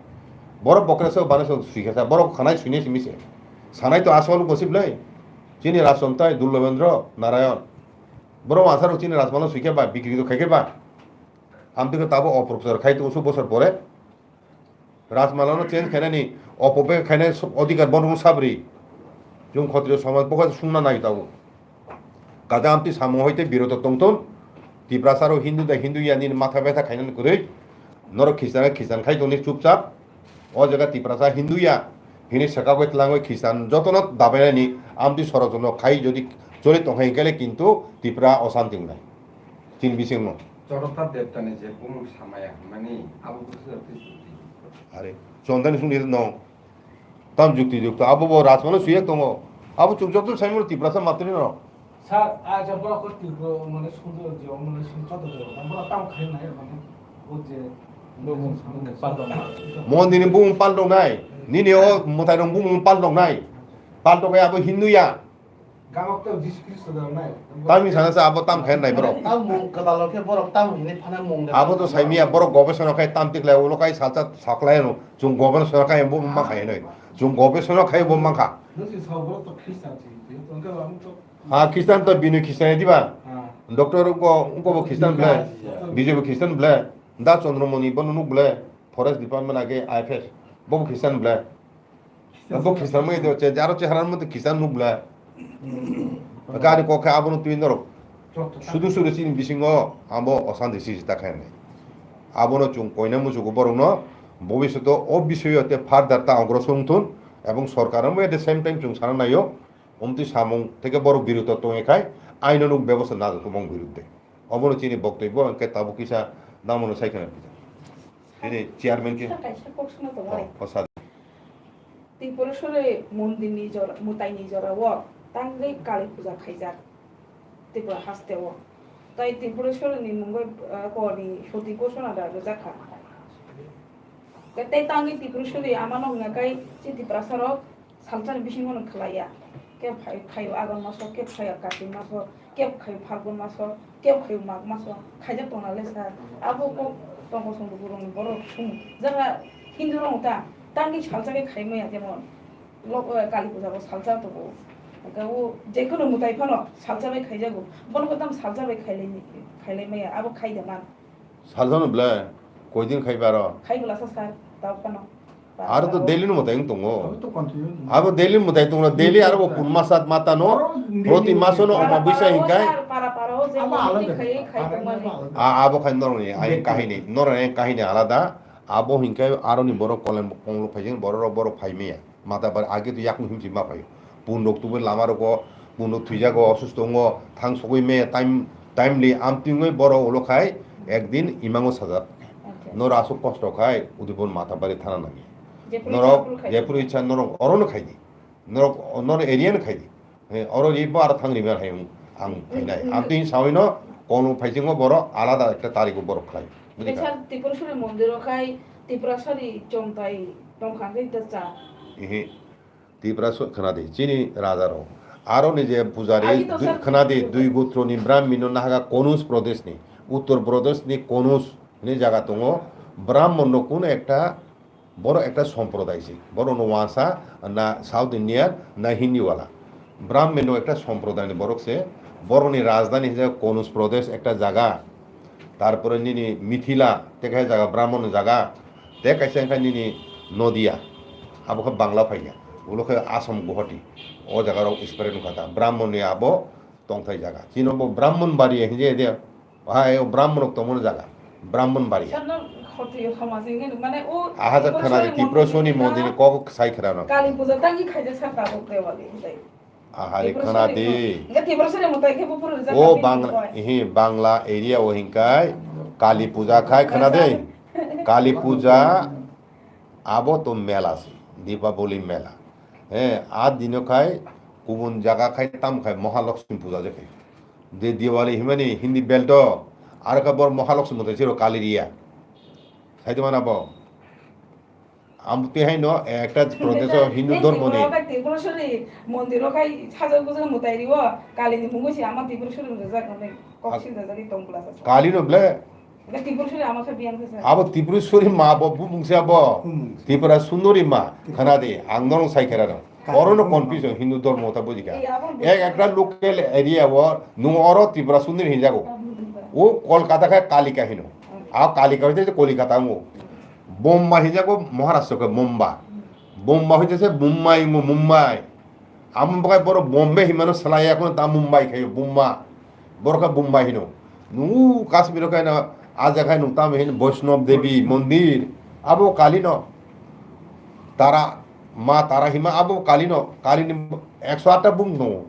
Borok Bokreswar Baneswar sui khe sa, borok khanai suinai simi se. Sanai to asol gosip lai. Chini Rajchontai Durbelendra Narayan. Borok ansarok chini Rajmalo sui khe ba, bikri to khai khe ba. Amtwi khe tabo oprochar khai to usuk bosor pore. Rajmalano change khainani, opobe khainai so-, odhikar bono sabri. Chwng khotriyo somaj bokha sungna nai tabuk. Kaja amtwi samung hoite biroto tongthun. Tiprasaro Hindu da Hindu ya nini matha betha khainani kwrwi. Norok Christian Christian khai tongni chupchap. O jaga Tiprasa Hindu ya. Hini sakagoi tlangoi Christian jotono dabainani amtwi sorojono khai jodi choli tongkha hinkhe le kintu Tipra osanti wngnai. Chini bisingno. Chorokta Debtani je bumung samaya hwnmani abo bwswk twi jukti. Are, Chondani sungni no. Tam jukti jukti. Abo bo Rajmalo suyak tongo. Abo chukjak to saimano Tiprasa matri no. Sir, acha borok ko Tipra mane sungdo je mane sung kato je. Borok tam khai nai mane. O je Bumung, bumung pal dong nai. Mondini bumung pal dong nai. Nini o mwtai rong bumung pal dong nai. Pal dong nai abo Hindu ya. Gamok to Jisu Kristo da nai. Tamni sana sa abo tam khayan nai borok. Tam mung kwtal khe borok tam hini phana mung da. Abo to saimiya borok gobesona khai tam tiklai ulo khai salsa saklai no. Chung gobesona khai bo ma khai noi. Chung gobesona khai bo ma kha. Nung si sa borok to Christian si. Tongka lam to. Ha Christian to bini Christian diba. Ha. Doctor ko ko bo Christian ble. Bijoy bo Christian ble. Da Chandramani bo nuk ble. Forest Department age I F S. Bo bo Christian ble. Bo Christian mo ido che, aro chehara mo Christian nuk bla. Gari kokhe abono twi norok. Sudu sudu chini bisingo abo osanti sisi ta khainai. Abono chung koina muchugo borokno bobisyoto o bisoyo te further ta ogrosor wngthun ebong sorkar mo at the same time chung sana naio omtwi samung theke borok biruto tongwi khai aino nuk bebosta najakmung birudde. Obono chini boktoi bo hwnkhe tabuk kisa namono sai khna kisa. Chini chairman khe. Kaisa kok suna tongo. Oh, oh, sir. Tripureshwari mondirni jora, mwtaini jorao tangwi Kali puja khaijak Tripura hasteo. Tai Tripureshwari ni mungwi, ah, koni soti ghosona da rwjak kha. Tei tangwi Tripureshwari amano hwnga kai chi Tiprasa rok salsani bisingo no khlaiya. Khe phai, phaio Agon maso, khe phaio Kartik maso, khe phaio Phalgun maso, khe phaio Mag maso, khaijak tongna le sa. Abo kok tongkosong borok sung. Jaga Hindu rok ta, tangwi salsa khe khai maya jemon. Lok, eh, Kali puja bo salsa tongo. Hwnkhe o jekheno mwtai phano salsa bai khaijago. Bono bo tamo salsa bai khailai, khailai maya, abo khai da man. Salsa no ble, koidin khai baro? Khai bwlasa sir, tao phano. Aro to daily no mwtai wng tongo. Abo to continue. Abo daily mwtai tongo, daily aro bo pun masat mata no, aro daily proti maso no mwtai. Oma buisa hinkai. Para, para, para, o je para, para, para, khai, khai para, tongmani. Para, para. A, abo khai norok ni, ai kahini, norok ni kahini alada. Abo hinkai aro ni borok kolem konglo phaijeng, borok rok borok phai maya. Mata bar age to yakung himsi ma phaio. Pun rok tubui lama rogo, pun rok thwijago, osusto wngo, thang sogwi me time, timely amtwingwi borok ulo khai ekdin imango sajak. Acha. Noro aswk kosto khai Udaipur Matabari thana nangi. Jepuri norok, chapur khai. Jepuri cha norok orono khaidi. Norok, norok area no khaidi. He, oro ribo aro thang ribar hai ang phainai. Mm, mm. Amtwing sawino kono phaisingo borok alada ekta tarigo borok khlai. Bujikha? Kaisa Tripureshwari mondiro khai Tiprasari chongtai tongkha hwnkhe cha. Ehe. Tipraswk khwnadi, chini rajarok. Aroni je pujari, agi to dui-, sir, khwnadi, dui gotroni Brahmin no nahaga Konus Prodeshni, Uttor Prodeshni Konus hwnwi jaga tongo. Brahmonno kuno ekta, borok ekta somprodaisi. Borokno wansa na South Indian na Hindiwala. Brahminno ekta somprodaini borok se. Borokni rajdhani hwnjak Konus Prodesh ekta jaga. Tarpore nini Mithila, tei kaisa jaga Brahmon jaga, tei kaisa wngkha nini Nodia, abo khe Bangla phaikha, ulo khe Assam Guwahati, o jaga rok spread wngkha ta, Brahmon ni abo tongthai jaga. Chini bo Brahmon Bari hinjai de, hai o Brahmon rok tongmani jaga, Brahmon Bari. Sir, no khoti khoma jingni mane o aha jak khana de Tipraswni mondir ni kok sai khana no. Kali puja tangi khaijak sir tabuk Dewali hinjai. Ahari khana di. Hingke Tiprasari mwtai khe buphuru rijak. O kha Bangla, bini ihi Bangla area o hingkai Kali puja khai khna de. Kali puja abo to mela se, Deepavali mela. He, a dino khai kubun jaga khai tam khai Mahalakshmi puja je khai. De Diwali himani Hindi belt o, ar kha bor Mahalakshmi puja siro Kali riya. Sai to mana bo. Amtwi haino ekta prodesh o Hindu dhormo ni. Tripura bai Tripureshwari mondir o khai sajak bujak mwtai rio, Kali ni mungwi se ama Tripureshwari rijak nai kok sil jajak tong bwla sa. Kali no ble. Ebe Tripureshwari ama khe biyang khe sa. Abo Tripureshwari ma bo bumung se abo. Bumung se. Tripura Sundari ma khana di ang norong sai khera no. Kali oro no bumung ma. Confusion Hindu dhormo ta buji kha. Ei, abo ek ekta local area o nung oro Tripura Sundari hinjago. Abo bumung ba. O Kolkata khe Kalika hino. Hmm. A Kalika hoite Kolikata ngo. Bomba hinjago Maharashtra khe Mumba. Bomba hoite se Mumbai mo Mumbai. Amo bagai borok Bombay hinmano salai ya kono ta Mumbai khayo Bomba. Borok khe Bomba hino. Nungu Kashmir khe na aja khai nung tamo hin Vaishnav Devi mondir. Abo Kali no. Tara, ma Tara hima abo Kali no. Kali ni ekso atta bung no.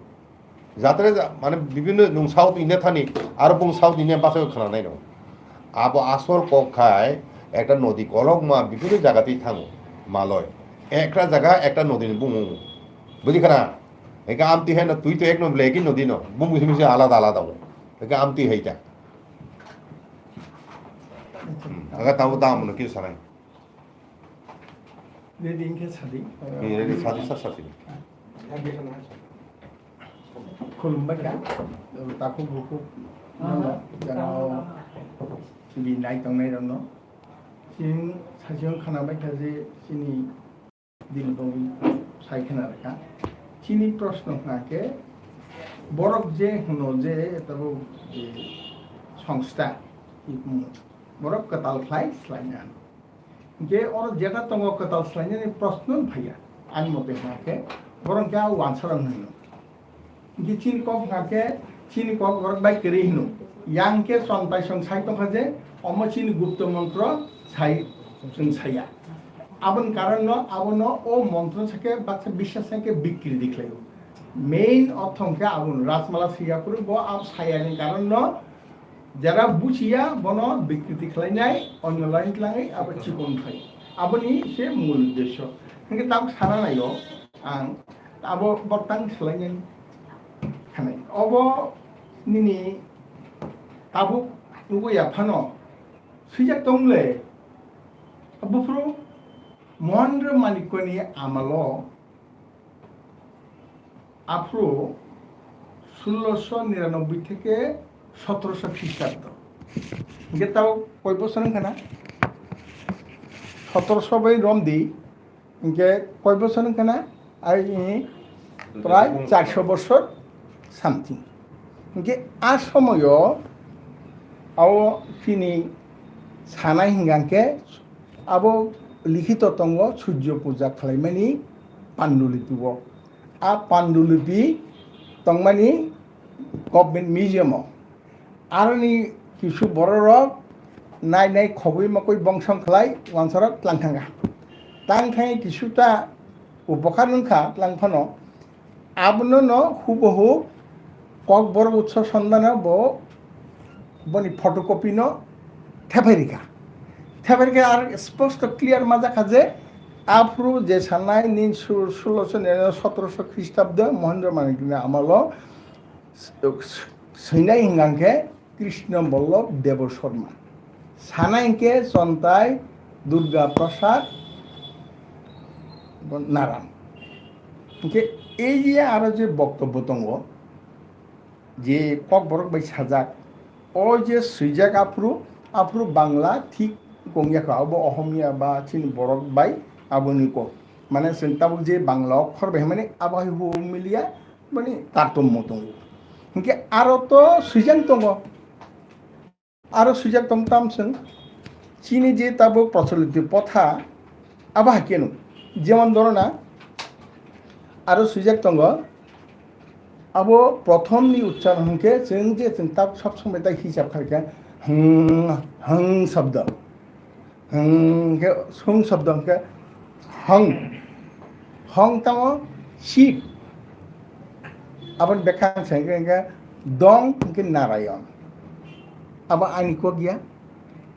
Jatre ja-, mane bibhinno nwng South India thani, aro bung South India bhasha khwnanai no. Abo asol kok khai ekta nodi kolokma bibhinno jaga twi thango maloi. Ekta jaga ekta nodi ni bung. Buji khana? Eka amti hai no twi to ek no bleki nodi no. Bung bisi bisi alada alada o. Eka amti hai ta. Hmm. Aga tabo dam no kisa nai. Ready hingke sadi. Ni ready sadi sa sadi. Khulumbai kha, takhuk bukhuk, aha, jana o chini nai tongnai rokno. Chini sachiyong khana bai kha je chini din bong sai khana rwkha. Chini proshno hwnkha khe borok je hwno je tabuk je songstha, borok kwtal khlai slaina. Hingke oro jeta tongo kwtal swlainani proshno phaiya. Ani mote hwnkhe borok khe a wansarok hwnwi. Hingke chini kok hwnkhe chini kok borok bai kwrwi hwno. Yang khe chontai song sai tongkha je omo chini gupto montro sai chwng saiya. Aboni karon no abono o montro sakhe baksa biswas sakhe bikriti khlaio. Main ortho hwnkhe abono Rajmala swiya phuru bo abo sayani karon no Jara buchiya bono bikriti khlainai, onyo line tlangwi abo chikon khai. Aboni se mul uddesyo. Hingke tabuk sana naio ang, abo bortang swlainai khanai. Obo nini tabuk nugwi ya phano swijak tongle, buphuru Mohendra Manikyani amalo Aphuru sulloso niranoboi theke sotroso Khristabdo. Hingke tao koi bosor wngkha na? Sotroso bai romdi, hingke koi bosor wngkha na? Ai, prai charso bosor something. Hingke a somoyo ao chini sanai hingka hingke abo likhito tongo Surjo puja khlaimani pandulipio. A pandulipio tongmani government museum o. Aroni kisu bororok nai nai khogwi mokoi bongsong khlai wansarok tlang thangkha. Tlang thangwi kisuta upokar wngkha tlang phano. Abono no hubahu Kokborok Utsav Sandano bo boni photocopy no thepai rikha. Thepai rikha ar sposto clear ma jakha je aphuru je sanai nin su-, sulloso ni sotroso Khristabdo Mohendra Manikni amalo s-, s-, swinai hingkha khe Krishna Vallabh Debbarma. Sana hinkhe Chontai Durga Prasad Naram. Hinkhe ei je aro je boktobbo tongo, je Kokborok bai sajak, o je swijak aphuru, aphuru Bangla thik kongya kha, abo Ohomia ba chini borok bai aboni kok. Mane chwng tabuk je Bangla okhor bai hwnmani abo hai huo miliya, mani tartommo tongo. Hinkhe aro to swijak tongo. Aro swijak tong tam chwng chini je tabuk procholito potha abo hai khe no. Jemon dhoro na aro swijak tongo, abo prothom ni uchcharon hinkhe chwng je chwng tab sob somoi tai hisab kharkha hwng, hwng shabdo. Hwng khe sung shabdo hwnkhe hwng. Hwng tamo Shiv. Aboni bekhang se hwnkhe, hwnkhe dong hwnkhe Narayon. Abo ani kok ya.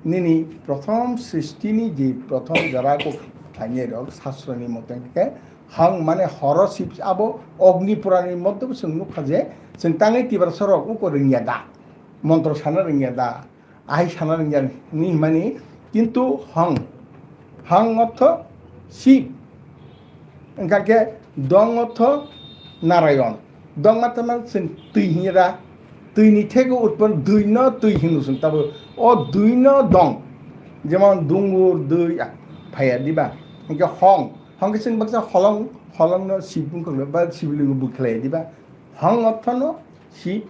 nini prothom sristini je prothom jora kok khlainai rok sastroni mote khe hang mane horo sip abo Ogni Puranni moddhe bo chwng nukha je chwng tangwi Tiprasa rok uko rwngya da, montro sana rwngya da, ahai sana rwngya ni hwnmani, kintu hang, hang ortho sip, wngkha khe dong ortho Narayon. Dong ma tama chwng twi hinya da, twi ni thego utpon dwi no twi hino chwng tabo. O dwi no dong. Jemon dungur dwi, ah, phaiya diba. Hingke hong, hong khe chwng baksa holong, holong no sibung kholo ba sibling bu khlai diba. Hong ortho no sib,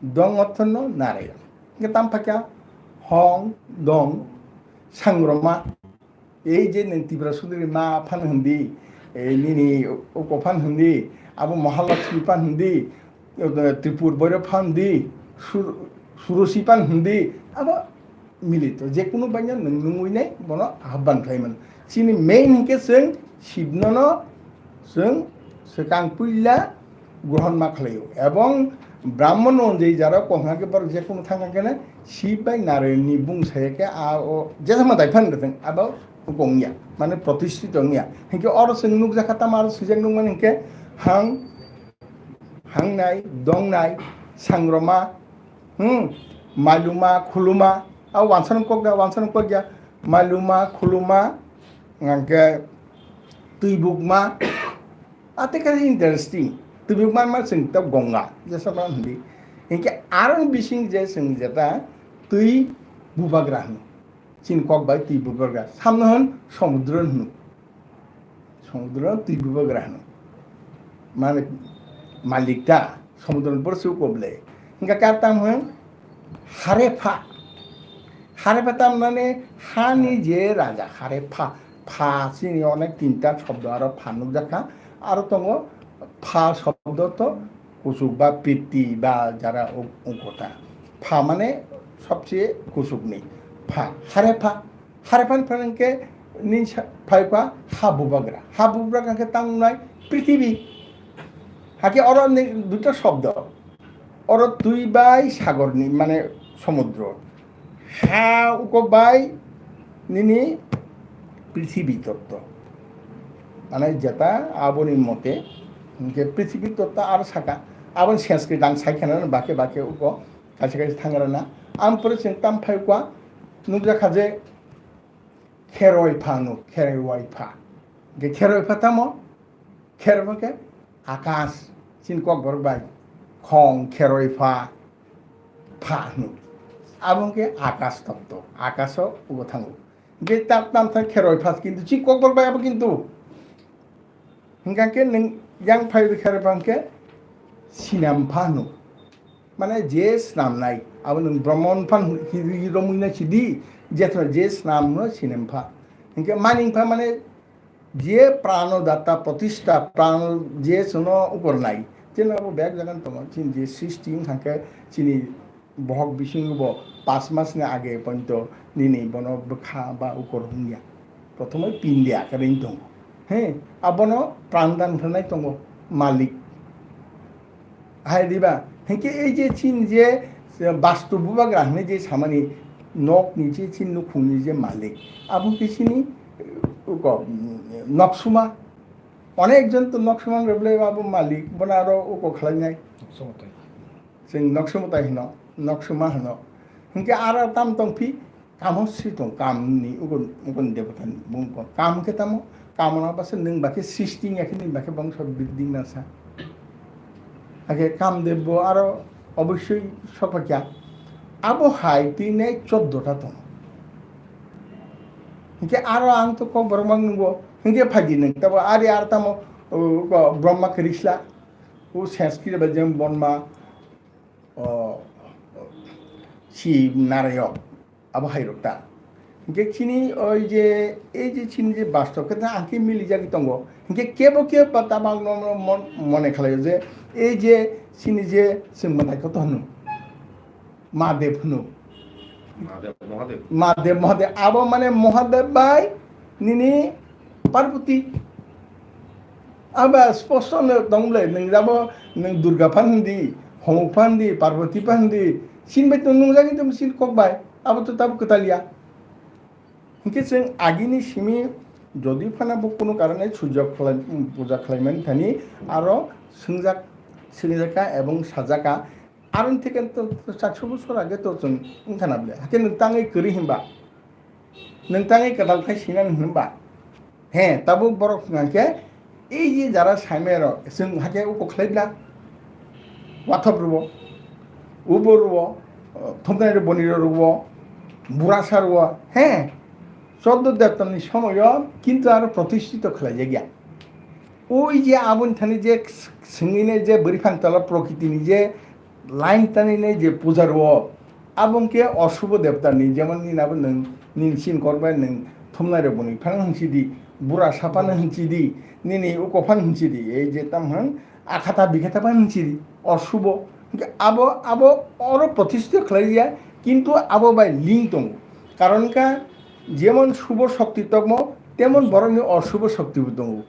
dong ortho no Narayon. Hingke tam phakya hong, dong, sangroma. Ei je nwng Tripura Sundori ma phan hindi, ei nini uko phan hindi, abo Mahalakshmi phan hindi, Tripur Boiro phan hindi, Sur-, Surosi phan hindi, abo milito. Je kunu baino nwng nungwi nai bono ahban khlai mano. Chini main hinkhe chwng Shibno no chwng swkang puila grohon ma khlaio. Ebong Brahmon onjai jara kongha khe borok je kunu thang khe ne Shib bai Narayon ni bung saya khe a o jesa ma dai phan retheng abo kong ya, mane protishthito wng ya. Hinkhe oro chwng nukjakha tamo aro swijak nukmani hinkhe hang, hangnai, dongnai, sangroma, hmm, maluma, khuluma, a wansano kok ya, wansano kok ya, maluma, khuluma, hingkhe twibukma, Ate khe interesting. Tubui manma chwng ta gonga. Jesa ma hindi. Hinkhe aroni bising je chwng jeta twi bubagra hwno. Chini kok bai twi bubagra. Samno hwn somudro hwno. Somudro twi bubagra hwno. Mane malik ta somudro ni borok se ukoble. Hinkhe kar tam hwn Harepha. Harepha tamnani hani je raja Harepha. Pha chini onek tinta shobdo aro pha nukjakha. Aro tongo pha shobdo to kuchuk ba pitti ba jara uk-, ungkota. Pha mane sobse kuchukni. Pha, Harepha. Harepha ni phrang khe nini sa-, phaikha ha bubagra. Ha bubagra khe tangnai prithibi. Hakhe oro ni duita shobdo. Oro twi bai sagorni, mane somudro. Ha uko bai nini prithibi totto. Mane jeta aboni mote, hinkhe prithibi totto aro saka. Aboni Sanskrit ang sai khana bake bake uko kaisa kaisa thangrana. Ang pore chwng tam phai ukwa nukjakha je kheroi phano, kheroi pha. Hinkhe kheroi pha tamo? Kheroi pha khe akash, chini kokborok bai khong, kheroi pha, pha hwno. Abo wngkhe akash totto, akasho ugo thango. Hinkhe tam, tam thang kheroi pha, kintu chini kokborok bai abo kintu. Hinkha khe nwng yang phai rw kheroi pha hinkhe sinam pha hwno. Mane je snamnai, abo nwng Brahmon pha hwnwi romwi nai sidi, jethra je snamno sinam pha. Hinkhe maning pha mane je prano datta pratishta, prano je chwngno ukornai, chini abo bek jagan tongo, chini je srishti wngkha khe chini bohok bisingo bo pas mas ni age ponto nini bono bwkha ba ukor wngya. Prothomoi pindi akare wng tongo. He, abono pran dan khlai tongo malik. Hai diba? Hinkhe ei je chini je, je bastu bubagra hwnwi je samani nokni je chini nukhungni je malik, abo khe chini, uh, uko, mm, noksuma. Onek jon to noksuma wng rwble abo malik, bono aro uko khlainai. Noksuma tai. Chwng noksuma tai hwno, noksuma hwno. Hinkhe aro tam tongphi, Kamo sri tong, kamni ukon, ukon debota ni bung ko. Kam khe tamo, kamona basa nwng bakhe srishti wngya khe nwng bakhe bongso biding nasa. Hakhe Kamdev bo aro obossoi sopakya. Abo hai twi nai choddo ta tong. Hinkhe aro ang to kok borok mang nungbo. Hinkhe phaidi nwng tabo ari ar tamo, o, ko Brahma Krisla. O Sanskrit ba jeng Brahma, o, si Narayon. Abo hairok ta. Hinkhe chini oi je, ei je chini je bastob khe ta ang khe mili jagwi tongo. Hinkhe kebo kebo ba tabang no, no mon-, mone khlaio je, ei je chini je chwng mwtai koto hwno, Mahadev hwno. Mahadev, Mahadev. Mahadev, Mahadev. Abo mane Mahadev bai nini Parvati. Abo sposto no tong le, nwng jabo nwng Durga phan hindi, Hong phan hindi, Parvati phan hindi, sin bai tong nungjagwi tong sin kok bai, abo to tabuk kwtal ya. Hinkhe chwng agini simi jodi phano bo kunu karone sujok khlai, puja khlaimani thani aro swngjak, swngjaka ebong sajaka. Aroni theke to, to chaksho bosor age to chwng wngkha na bole. Hakhe nwng tangwi kwrwi hinba? Nwng tangwi kwtal khai sinani hinba? He, tabuk borok hwnkha khe, ei je jara saimai rok, chwng hakhe uko khlai bla? Wathop rwo, ubo rwo, thumnai rwo, boni rwo, burasa rwo, he? Choddo debtani somoyo kintu aro protishthito khlai jak ya. Oi je aboni thani je swngwi nai je bwrwi phang tola prokriti ni je line tani nai je puja rwo, abo hwnkhe oshubo debta ni, jemon nini abo nwng nini sin kok bai nwng thumnai rok boni phano hwnsi di, bura saphano hwnsi di, nini uko phano hwnsi di, ei je tam hwn akhata bikhata phano hwnsi di, oshubo. Hwnkhe abo, abo oro protishthito khlai ya, kintu abo bai link tongo. Karon ka jemon shubo shokti tongmo, temon borokni oshubo shokti bo tongo.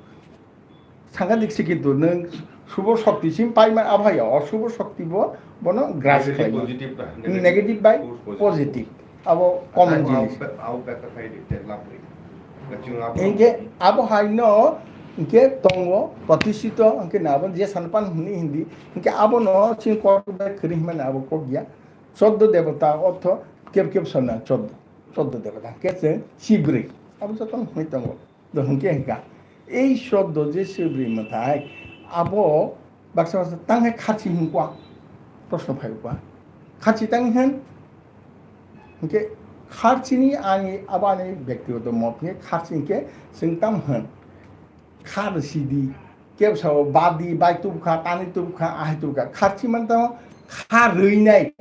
Sangha dik se kintu nwng shubo shokti sim pai man, abo hai ya, oshubo shokti bo bono grasp khlai. Negative positive na, negative negative bai force positive. Positive. Abo common jinis. Abo, abo, abo, abo, abo, abo, abo. Hinkhe abo hai no, hinkhe tongo, protishthito, hinkhe na abo je sanpan hwnwi hindi, hinkhe abo no chini kok bai kwrwi hwnmani abo kok ya. Choddo debota ortho keb keb sona choddo, choddo debota, hinkhe chwng chibrwi. Abo joto hwnwi tongo. Do hwnkhe hwnkha, ei shobdo je se bwrwi mwtai, abo baksa baksa tang hai kharchi hwn kwa, proshno phai kwa. Kharchi tang hwn? Hwnkhe kharchini ani, abo ani bektigoto mot hwnkhe kharchi hwnkhe chwng tam hwn? Kha rwsidi, kebsao badi, bai tubukha, tani tubukha, ahai tubukha. Kharchi man tamo kha rwinai.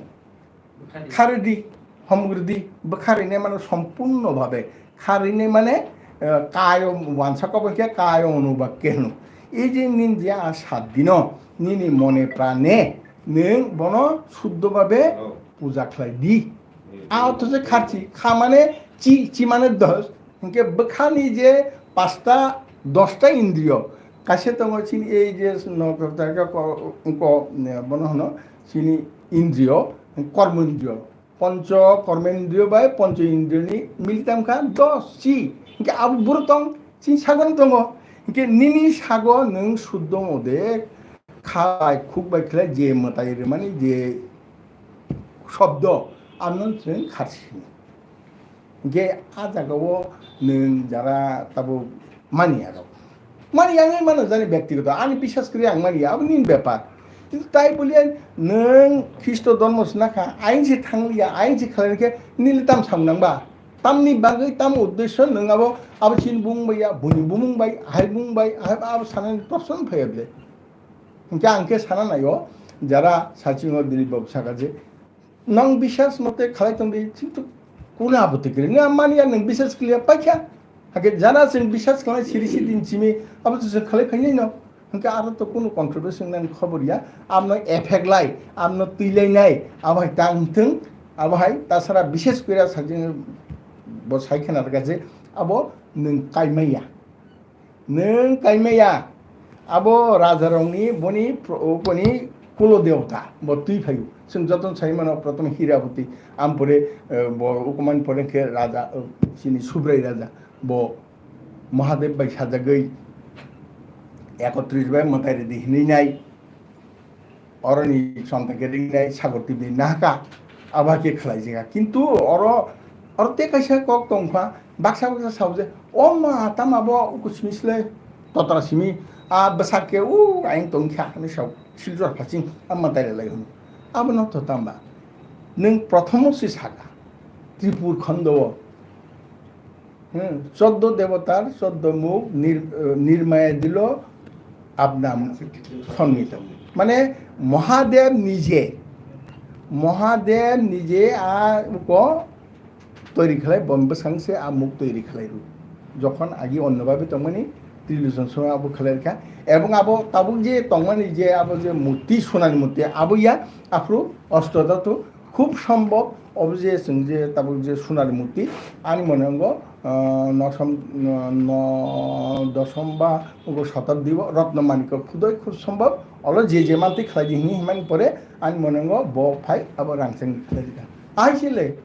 Kharidi, homgridi, bwkha rwinai mano sompurno bhabe. Kha rwinai mane, eh, kayo wansa kobo khe kayo onubak khe hwno. Ei je nini je a sat dino, nini mone prane, nwng bono suddho bhabe Oh. puja khlai di. Hmm. A otho je kharchi, kha mane chi, chi mane dos, Hinkhe bwkhani je pasta dosta indriyo, kaisa tongo chini ei je no-, ko-, ko-, ko-, ne, bono hwno chini indriyo, kormo indriyo. Poncho kormo indriyo bai poncho indriyoni militam kha dos chi. Hinkhe abo buro tong, chini sagono tongo. Hinkhe nini sago nwng suddho mode kha bai khuk bai khlai je mwtai rwmani je shobdo, ano chwng kharchi hino. Hinkhe a jagao nwng jara tabuk mani aro. Mani yang mano jani bektigoto, ani biswas kwrwi ang mani ya, abo nini bepar. Kintu tai boliya nwng Khristo dhormo swnakha, aing se thangliya, aing se khlaikhe nini tam sam nangba? Tamni bagwi, tam uddesyo nwng abo, abo chini bumung bai ya, buni bumung bai, hai bumung bai, hai abo sanani proshno phaiya bole. Hinkhe ang khe sana naio, jara sachingo Dilip babu saka je, Nwng biswas mote khlai tongdi, kintu kunu apoti kwrwi. Nwng mani ya nwng biswas khlaiya paikha. Hakhe jana chwng biswas khlai siri si din simi, abo to chwng khlai phainai no. Hinkhe aro to kunu controversy nang khobor ya. Amno effect lai, amno twi lai nai, abo hai tang thung, abo hai tasara biswas kwrwi sajwng bo sai khna rwkha je, abo nwng kaimai ya. Nwng kaimaya, abo rajarokni boni pro-, boni kulo dewta, bo twi phaio. Chwng jotono sai mano, prothom Hirapoti, ampore, eh, bo ukumani pore khe raja, eh, chini Subrai raja, bo Mahadev bai sajagwi ekotris bai mwtai rwdi hinwi nai. Oroni chonta khe ringnai sagor tibini nahaka, abo hai khe khlai jega. Kintu oro, oro tei kaisa kok tongkha, baksa baksa sao je, "O ma, tamo bo uku simi sle totra simi, a bwsak khe u aing tongkha," hinwi sao, Silchar phasing a mwtai rwlai hwnwi. Abono to tamba? Nwng prothomo se saka, Tripur khondo o. Hmm, choddo debotar choddo mukh nir-, eh, nirmaya dilo apna sonnito. Mane Mahadev nije, Mahadev nije a uko toiri khlai, bo bwsang se a mukh toiri khlai rw. Jokhon agi onno babe tongmani trilochon song abo khlai rwkha. Ebong abo tabuk je tongmani je abo je murti, sonani murti abo ya aphuru ostodhatu Khub sombhob, obo je chwng je tabuk je sunari murti, ani mone wngo, ah, nosom, no, no, dosom ba wngo sotabdi o Ratna Manikya khudoi khub sombhob, olo je je mantwi khlai di hwnwi himani pore ani mone wngo bo phai abo rangchak khlai di kha. Ahai se le,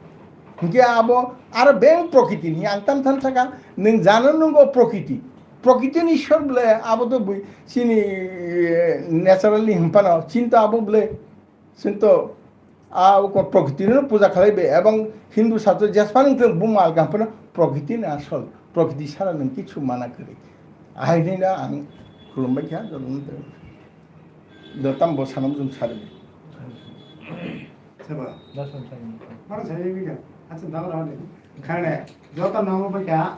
Hinkhe abo aro beng prokriti ni ang tam tham thaka, nwng jano nungo prokriti. Prokriti ni isor bole abo to bui chini, eh, natural ni hwnphano chinto abo bole. Chinto a uko prokriti no puja khlai be, ebong Hindu satro jespan nwng buma alga hwnphano prokriti ni asol, prokriti sara nwng kichu mana kwrwi. Ahai ni na ang khulumbai kha, jotono tei. Dotam bo sanam jum sari. Seba. Mana saya ini kan? Acha dawa dawa ni. Khane, joto namo ba kya?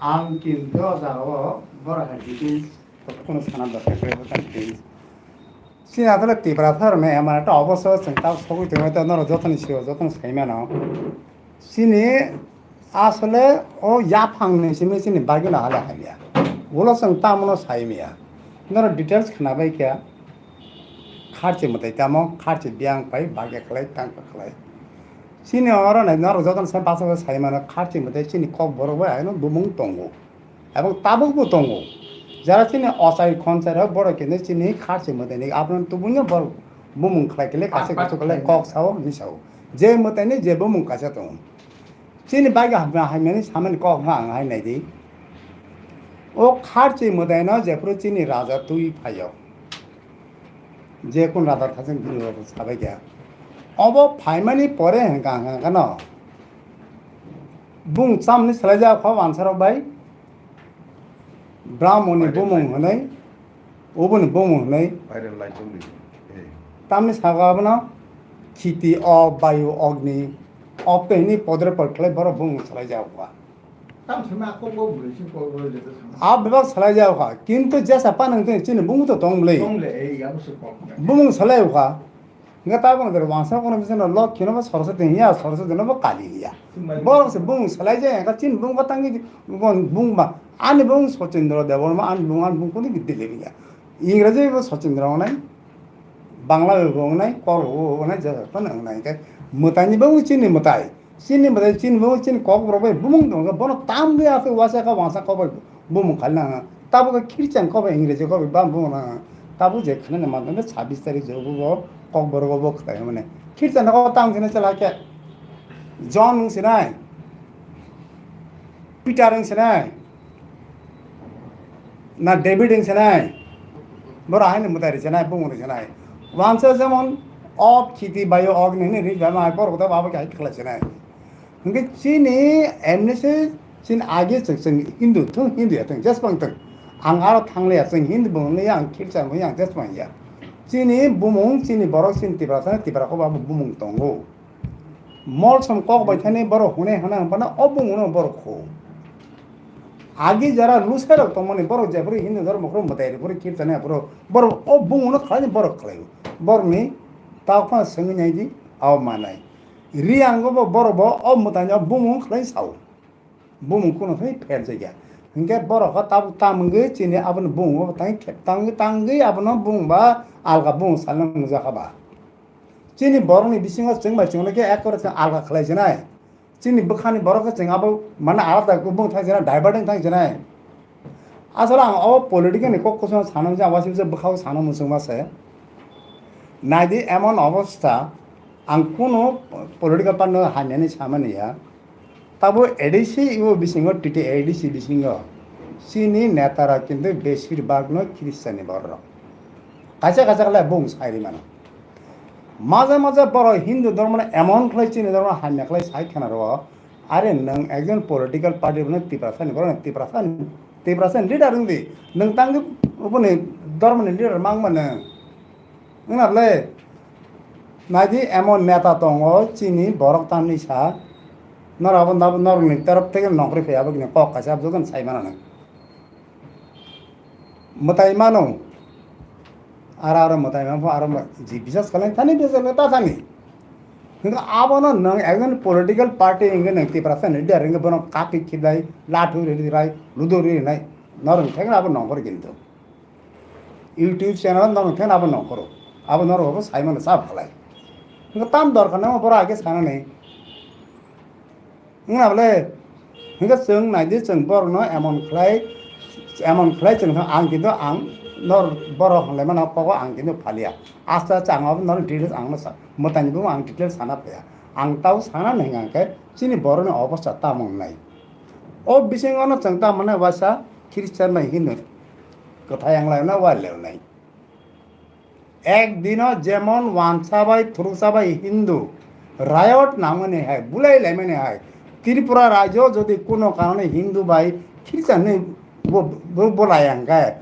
Ang kintu o jaga o boro hai details kono sana dorkar kre bo kan details. Sini asole Tiprasa rok ne emon ekta obosta chwng ta sogwi tongwi ta norok jotoni sio jotoni sai mano. Sini asole o yaphang ni simi sini bagwi no hala hamya. Ulo chwng tamono sai maya. Norok details khna bai kha. Kharchi mwtai tamo, kharchi biyang pai, bagya khlai, tangka khlai. Chini oro nai norok jotono sai bachajak sai mano, kharchi mwtai chini kok borok bai haino bumung tongo. Ebong tabuk bo tongo. Jara chini ochai khonchai rok borok khe chini kharchi mwtai ni abono tubui no borok bumung khlai khlai kaisa kaisa khlai kok sao hinwi sao. Je mwtai ni je bumung kaisa tongo. Chini bagya hamya hamya ni samani kok no ang hai nai di. O kharchi mwtai no jephuru chini raja twi phaio. Je kun raja thacheng bini rok sabai kha. Obo phaimani pore hwnkha hwnkha no. Bung chamni salai ja kho wansa rok bai. Brahmoni bumung hwnwi, oboni bumung hwnwi. Tamni sago abono khiti o bayu ogni opte hwnwi podre pod khlai borok bumung salai ja kho. Tam sima kok bo bwrwi si kok bo jete sama. A bebak salai jao kha, kintu jesa pa nang tini chini bumung to tong bwlwi. Tong le, ei, abo se kok. Bumung salai kha. Nga ta bang der wangsa kono bisana lok kino ba sorsa tin ya, sorsa tin ba kali ya. Borok se bumung salai jaya, ka chini bumung ka tangi bumung ba. Ani bumung Sachindra Debbarma, ani bumung, ani bumung kuni bidile ya. Ingraji bo Sachindra onai, Bangla bo onai, kor bo onai, jesa pa nang nai ke. Mwtai ni bumung chini mwtai. Chini mwtai, chini bo, chini kok borok bai bumung tong khe, bono tam de aswk uaisa kha, uaisa kok bai bumung khalina. Tabuk khe khirchang kok bai, Ingreji kok bai bam bumung na. Tabuk je khna ni mantan de sabis tarik je bo kok borok bo khlai mane. Khirchang kok tam khna chala khe. John wng sinai. Peter wng sinai. Na David wng sinai. Boro haino mwtai ri sinai, bumung ri sinai. Wansa jemon ok khiti bayo ok ni hwnwi ri bai ma borok ta babo khe hai khlai sinai. Hwnkhe chini M N C chini age chwng, chwng Hindu thung, Hindu ya thung, jesbang thung. Ang aro thangliya, chwng Hindu bo wngya, ang khircha wngya, ang jesbang ya. Chini bumung, chini borok, chini Tiprasa, Tipra kok abo bumung tongo. Molsom kok bai thani borok hune hana hwnphano o bumung no borok kho. Agi jara lusai rok tongmani borok jephuru Hindu dhormo phuru mwtai rok phuru khircha nai phuru borok o bumung no khlaini borok khlaio. Borokni tao phano swngwi nai di, abo manai. Riyango bo borok bo o mwtai no bumung khlai sao. Bumung kuno thai pher jagya. Hinkhe borok kha tabuk tam wngwi chini abono bumung bo tang khe tangwi tangwi abono bumung ba alga bumung salna nukjakha ba. Chini borokni bisingo chwng bai chwng khe ekkore chwng alga khlai sinai. Chini bwkhani borok khe chwng abo mane alada bumung thang sinai, diverting thang sinai. Asole ang o political ni kok kuchung sana misa, wasibsa bwkhao sana muchungma se. Naidi emon obostha, ang kunu political party no hamyani samani ya. Tabo A D C o bisingo, T T A D C bisingo chini neta rok kintu besir bag no Christian ni borok rok. Kaisa kaisa khlai bung sai ri mano. Maja maja borok Hindu dhormo no emon khlai chini dhormo hamya khlai sai khana rwo. Are nwng ekjon political party rwno Tiprasa ni borok Tiprasa ni, Tiprasa ni leader wngdi. Nwng tangwi boni dhormo ni leader mang mano. Wngna le naidi emon neta tongo chini borok tamni sa. Norok abo norok ni torop theke nokri phai abo kini kok kaisa abo joto sai mano nwng. Mwtai mano. Aro aro mwtai mano, aro ma-, ji bisas khalai thani, bisas khalai ta thani. Hinga abono nwng ekjon political party hinga nwng Tiprasa ni leader hinga bono kaki khibai, lathu ri rai, ludo ri nai. Norok thengna abo nongkor kintu. YouTube channel norok thengna abo nongkoro. Abo norok abo sai mano sab khalai. Hinga tam dorkar nang boro age sana nai. Wngna bole, hingke chwng naidi chwng borokno emon khlai, emon khlai chwng thang, ang kintu ang nor borok hwnlaimano kogo ang kintu phaliya. Aste aste ang abo norok details ang no sa, mwtaini bo ang details sana phaiya. Ang tau sana nai hwnkha khe chini borokni obostha tamo wngnai. O bisingo no chwng tamo wngnai waisa Christian bai Hindu kwthai yang lai wngnai, wal lai wngnai. Ek dino jemon wansa bai thuruksa bai Hindu riot nangmani hai, bulai laimani hai, Tripura rajyo jodi kuno karone Hindu bai Christian ni bo, bo, bo lai ang khe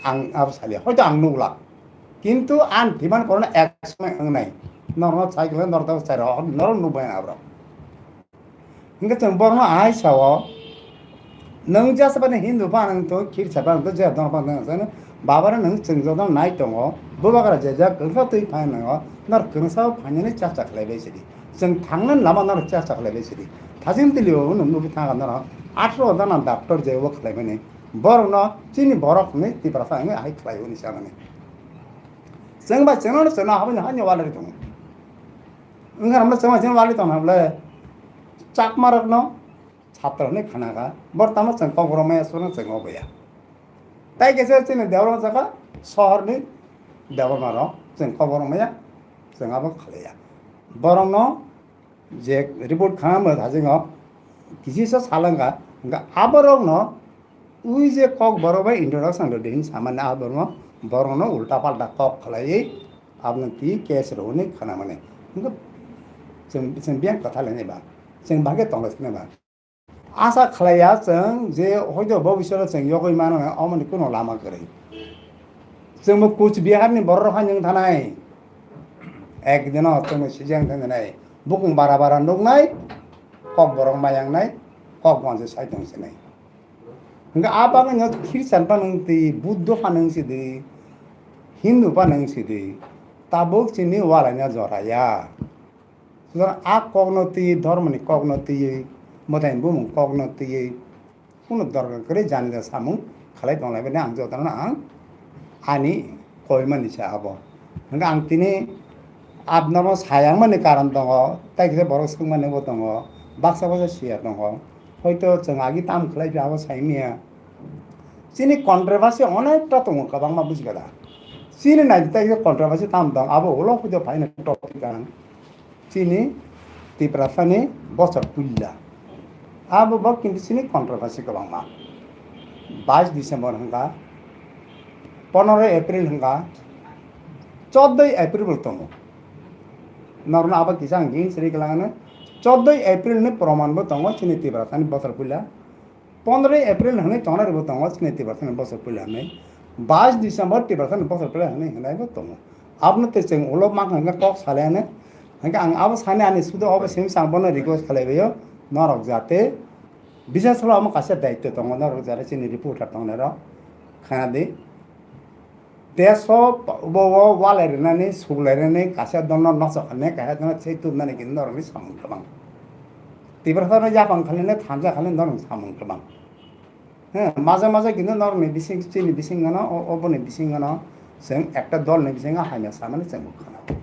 ang abo sali, hoito ang nukla. Kintu ang thiman korona ek somoi wngnai. Norno cycle norok tamo chai rw, norok nukbai na abrok. Hingke chwng borokno ahai sao, nwng jesa bani Hindu pha nwng to khirsa pha nwng to je dong pha nwng jano babano nwng chwng joto nai tongo, bubagra je jak kwrwngsa twi phai nango, nor kwrwngsa o phainani chacha khlai bai sidi. Chwng thangnani lama nor chacha khlai bai sidi. Thajin tili o nwng nugwi thangkha nor atharo jana doctor je o khlai mani. Borokno chini borok hwnwi Tiprasa hwnwi ahai khlai o ni sanani. Chwng bai chwngno chwngno habani hani walari tongo. Wngkha rokno chwng bai chwngno walari tongna bwle Chakma rokno chatra hwnwi khna kha, bortamo chwng Kokborok maya sukno chwng obo ya. Tai kaisa chini Debbarma jaka sohorni Debbarma rok chwng Kokborok maya chwng abo khlaiya. Borokno je report khna mo thajingo kisisa salangkha, hwnkha aborokno ui je Kokborok bai introduction rwdi hin samani aborokno borokno ulta palta kok khlaiwi abono twi case rwhwnwi khna mani. Hwnkha chwng, chwng biyang kwtha lainai ba, chwng bagwi tonglaisini ba. Asa khlaiya chwng je hoito bobiswt chwng yogwi mano, omoni kuno lama kwrwi. Chwngbo Kuch Biharni borok rok hai nwng thanai. Ek dino chwngbo sijang thanai. Bukung bara bara nuknai, Kokborok mayangnai, kok bonse sai tong sinai. Hwnkhe a bagwino Christian pha nwng twi, Buddho pha nwng sidi, Hindu pha nwng sidi, tabuk chini walaina joraya. Sutrang a kokno twiwi, dhormoni kokno twiwi, mwtai bumung kokno twiwi, kunu dorkar kwrwi janida samung khlai tonglaimani ang jotono ang ani koimani se abo. Hwnkhe ang tini abnorno sayangmani karon tongo, tei kisa borok swngmani bo tongo, baksa baksa siya tongo. Hoito chwng agi tam khlai phi abo sai manya. Chini controversy onekta tongo, kwbangma buji kha da. Chini nai tei kisa controversy tam tong, abo ulo hoito phaina topic ang. Chini Tiprasani bosor puila. Abo bo kintu chini controversy kwbangma. Bais December hwnkha, pondro April hwnkha, chordoi April bo tongo. Norno abo kisa ang gini siri kwlangano. Chordoi April ni proman bo tongo chini Tiprasani bosor puila. Pondroi April hwnwi tongnai rwbo tongo chini Tiprasani bosor puila hwnwi. Bais December Tiprasani bosor puila hwnwi hwnwi bo tongo. Abono tei chwng ulo mang hwnwi kok salai hwnwi. Hwnkhe ang abo sani ani sudo abo simi chang bono request khlai baio. Norok jate bisas salo amo kaisa daityo tongo, norok jate chini reporter tongnai rok khna di. Teso bo o walai rwnani, suklai rwnani, kaisa dono nochok khainai, kaisa dono sei tubnani khe norokni samung kwbang. Tiprasano yapang khainai, thansa khainai norokni samung kwbang. He, maja maja kintu norokni bising, chini bising gano, o, oboni bising gano, chwng ekta dolni bisingo hamya samani chwng bo khana.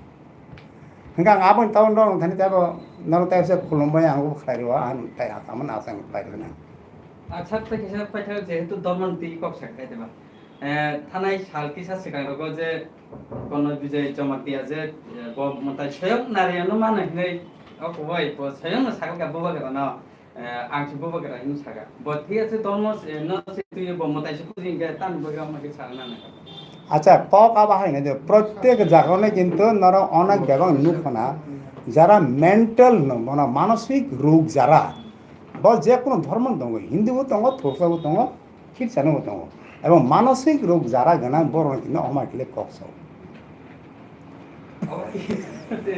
Hwnkhe ang aboni tabuk norokni thani teibo, norok tei se khulumbai ang bo khlai rwo, ang tei akamani aswk khlai rwna. Acha, tei kisa paithago jehetu dormoni twi kok sak khai diba. Eh, thanai sal kisa swkang rogo je Kono Bijay Jamatia je, eh, bo mwtai soyong Nariyano mano hinwi, o kubai bo soyongno sakha bubagrano, eh, ang se bubagra hinwi sakha. Bo thik ase, dormo se, no se twi bo mwtai se puji hinkhe tani bubagra ma khe sakna nang. Acha, kok abo hai nai de, protek jagao nai kintu norok onek bebak nuk khna, jara mental no, mano manosik rog jara, bo je kono dhormo tongo, Hindu bo tongo, Thursa bo tongo, Khirsa no bo tongo. Ebong manosik rog jara gwnang borok no kok sao.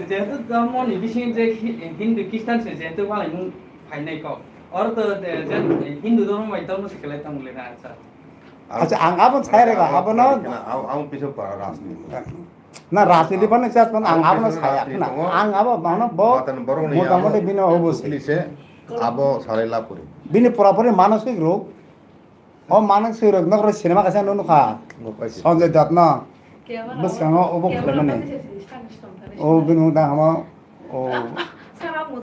Jehetu dhormo ni bising je Hi-, Hindu Christian se jehetu malai mung phainai kok. Oro to je, je Hindu dhormo bai dhormo se kelai tong le na, acha. Acha, ang abo sai rega, abo no. Ang, ang pisa para rajniti. Na rajniti bana chas bana ang abo no saya na. Ang abo bana bo, motamoti bini obo se. Abo salai lapuri. Bini pura puri manosik rog. O manik sui rok nok rok cinema kaisa nunu kha. Sanjay Dutt no. Bwskango obo khwlaimani. O bini mung tang hamo o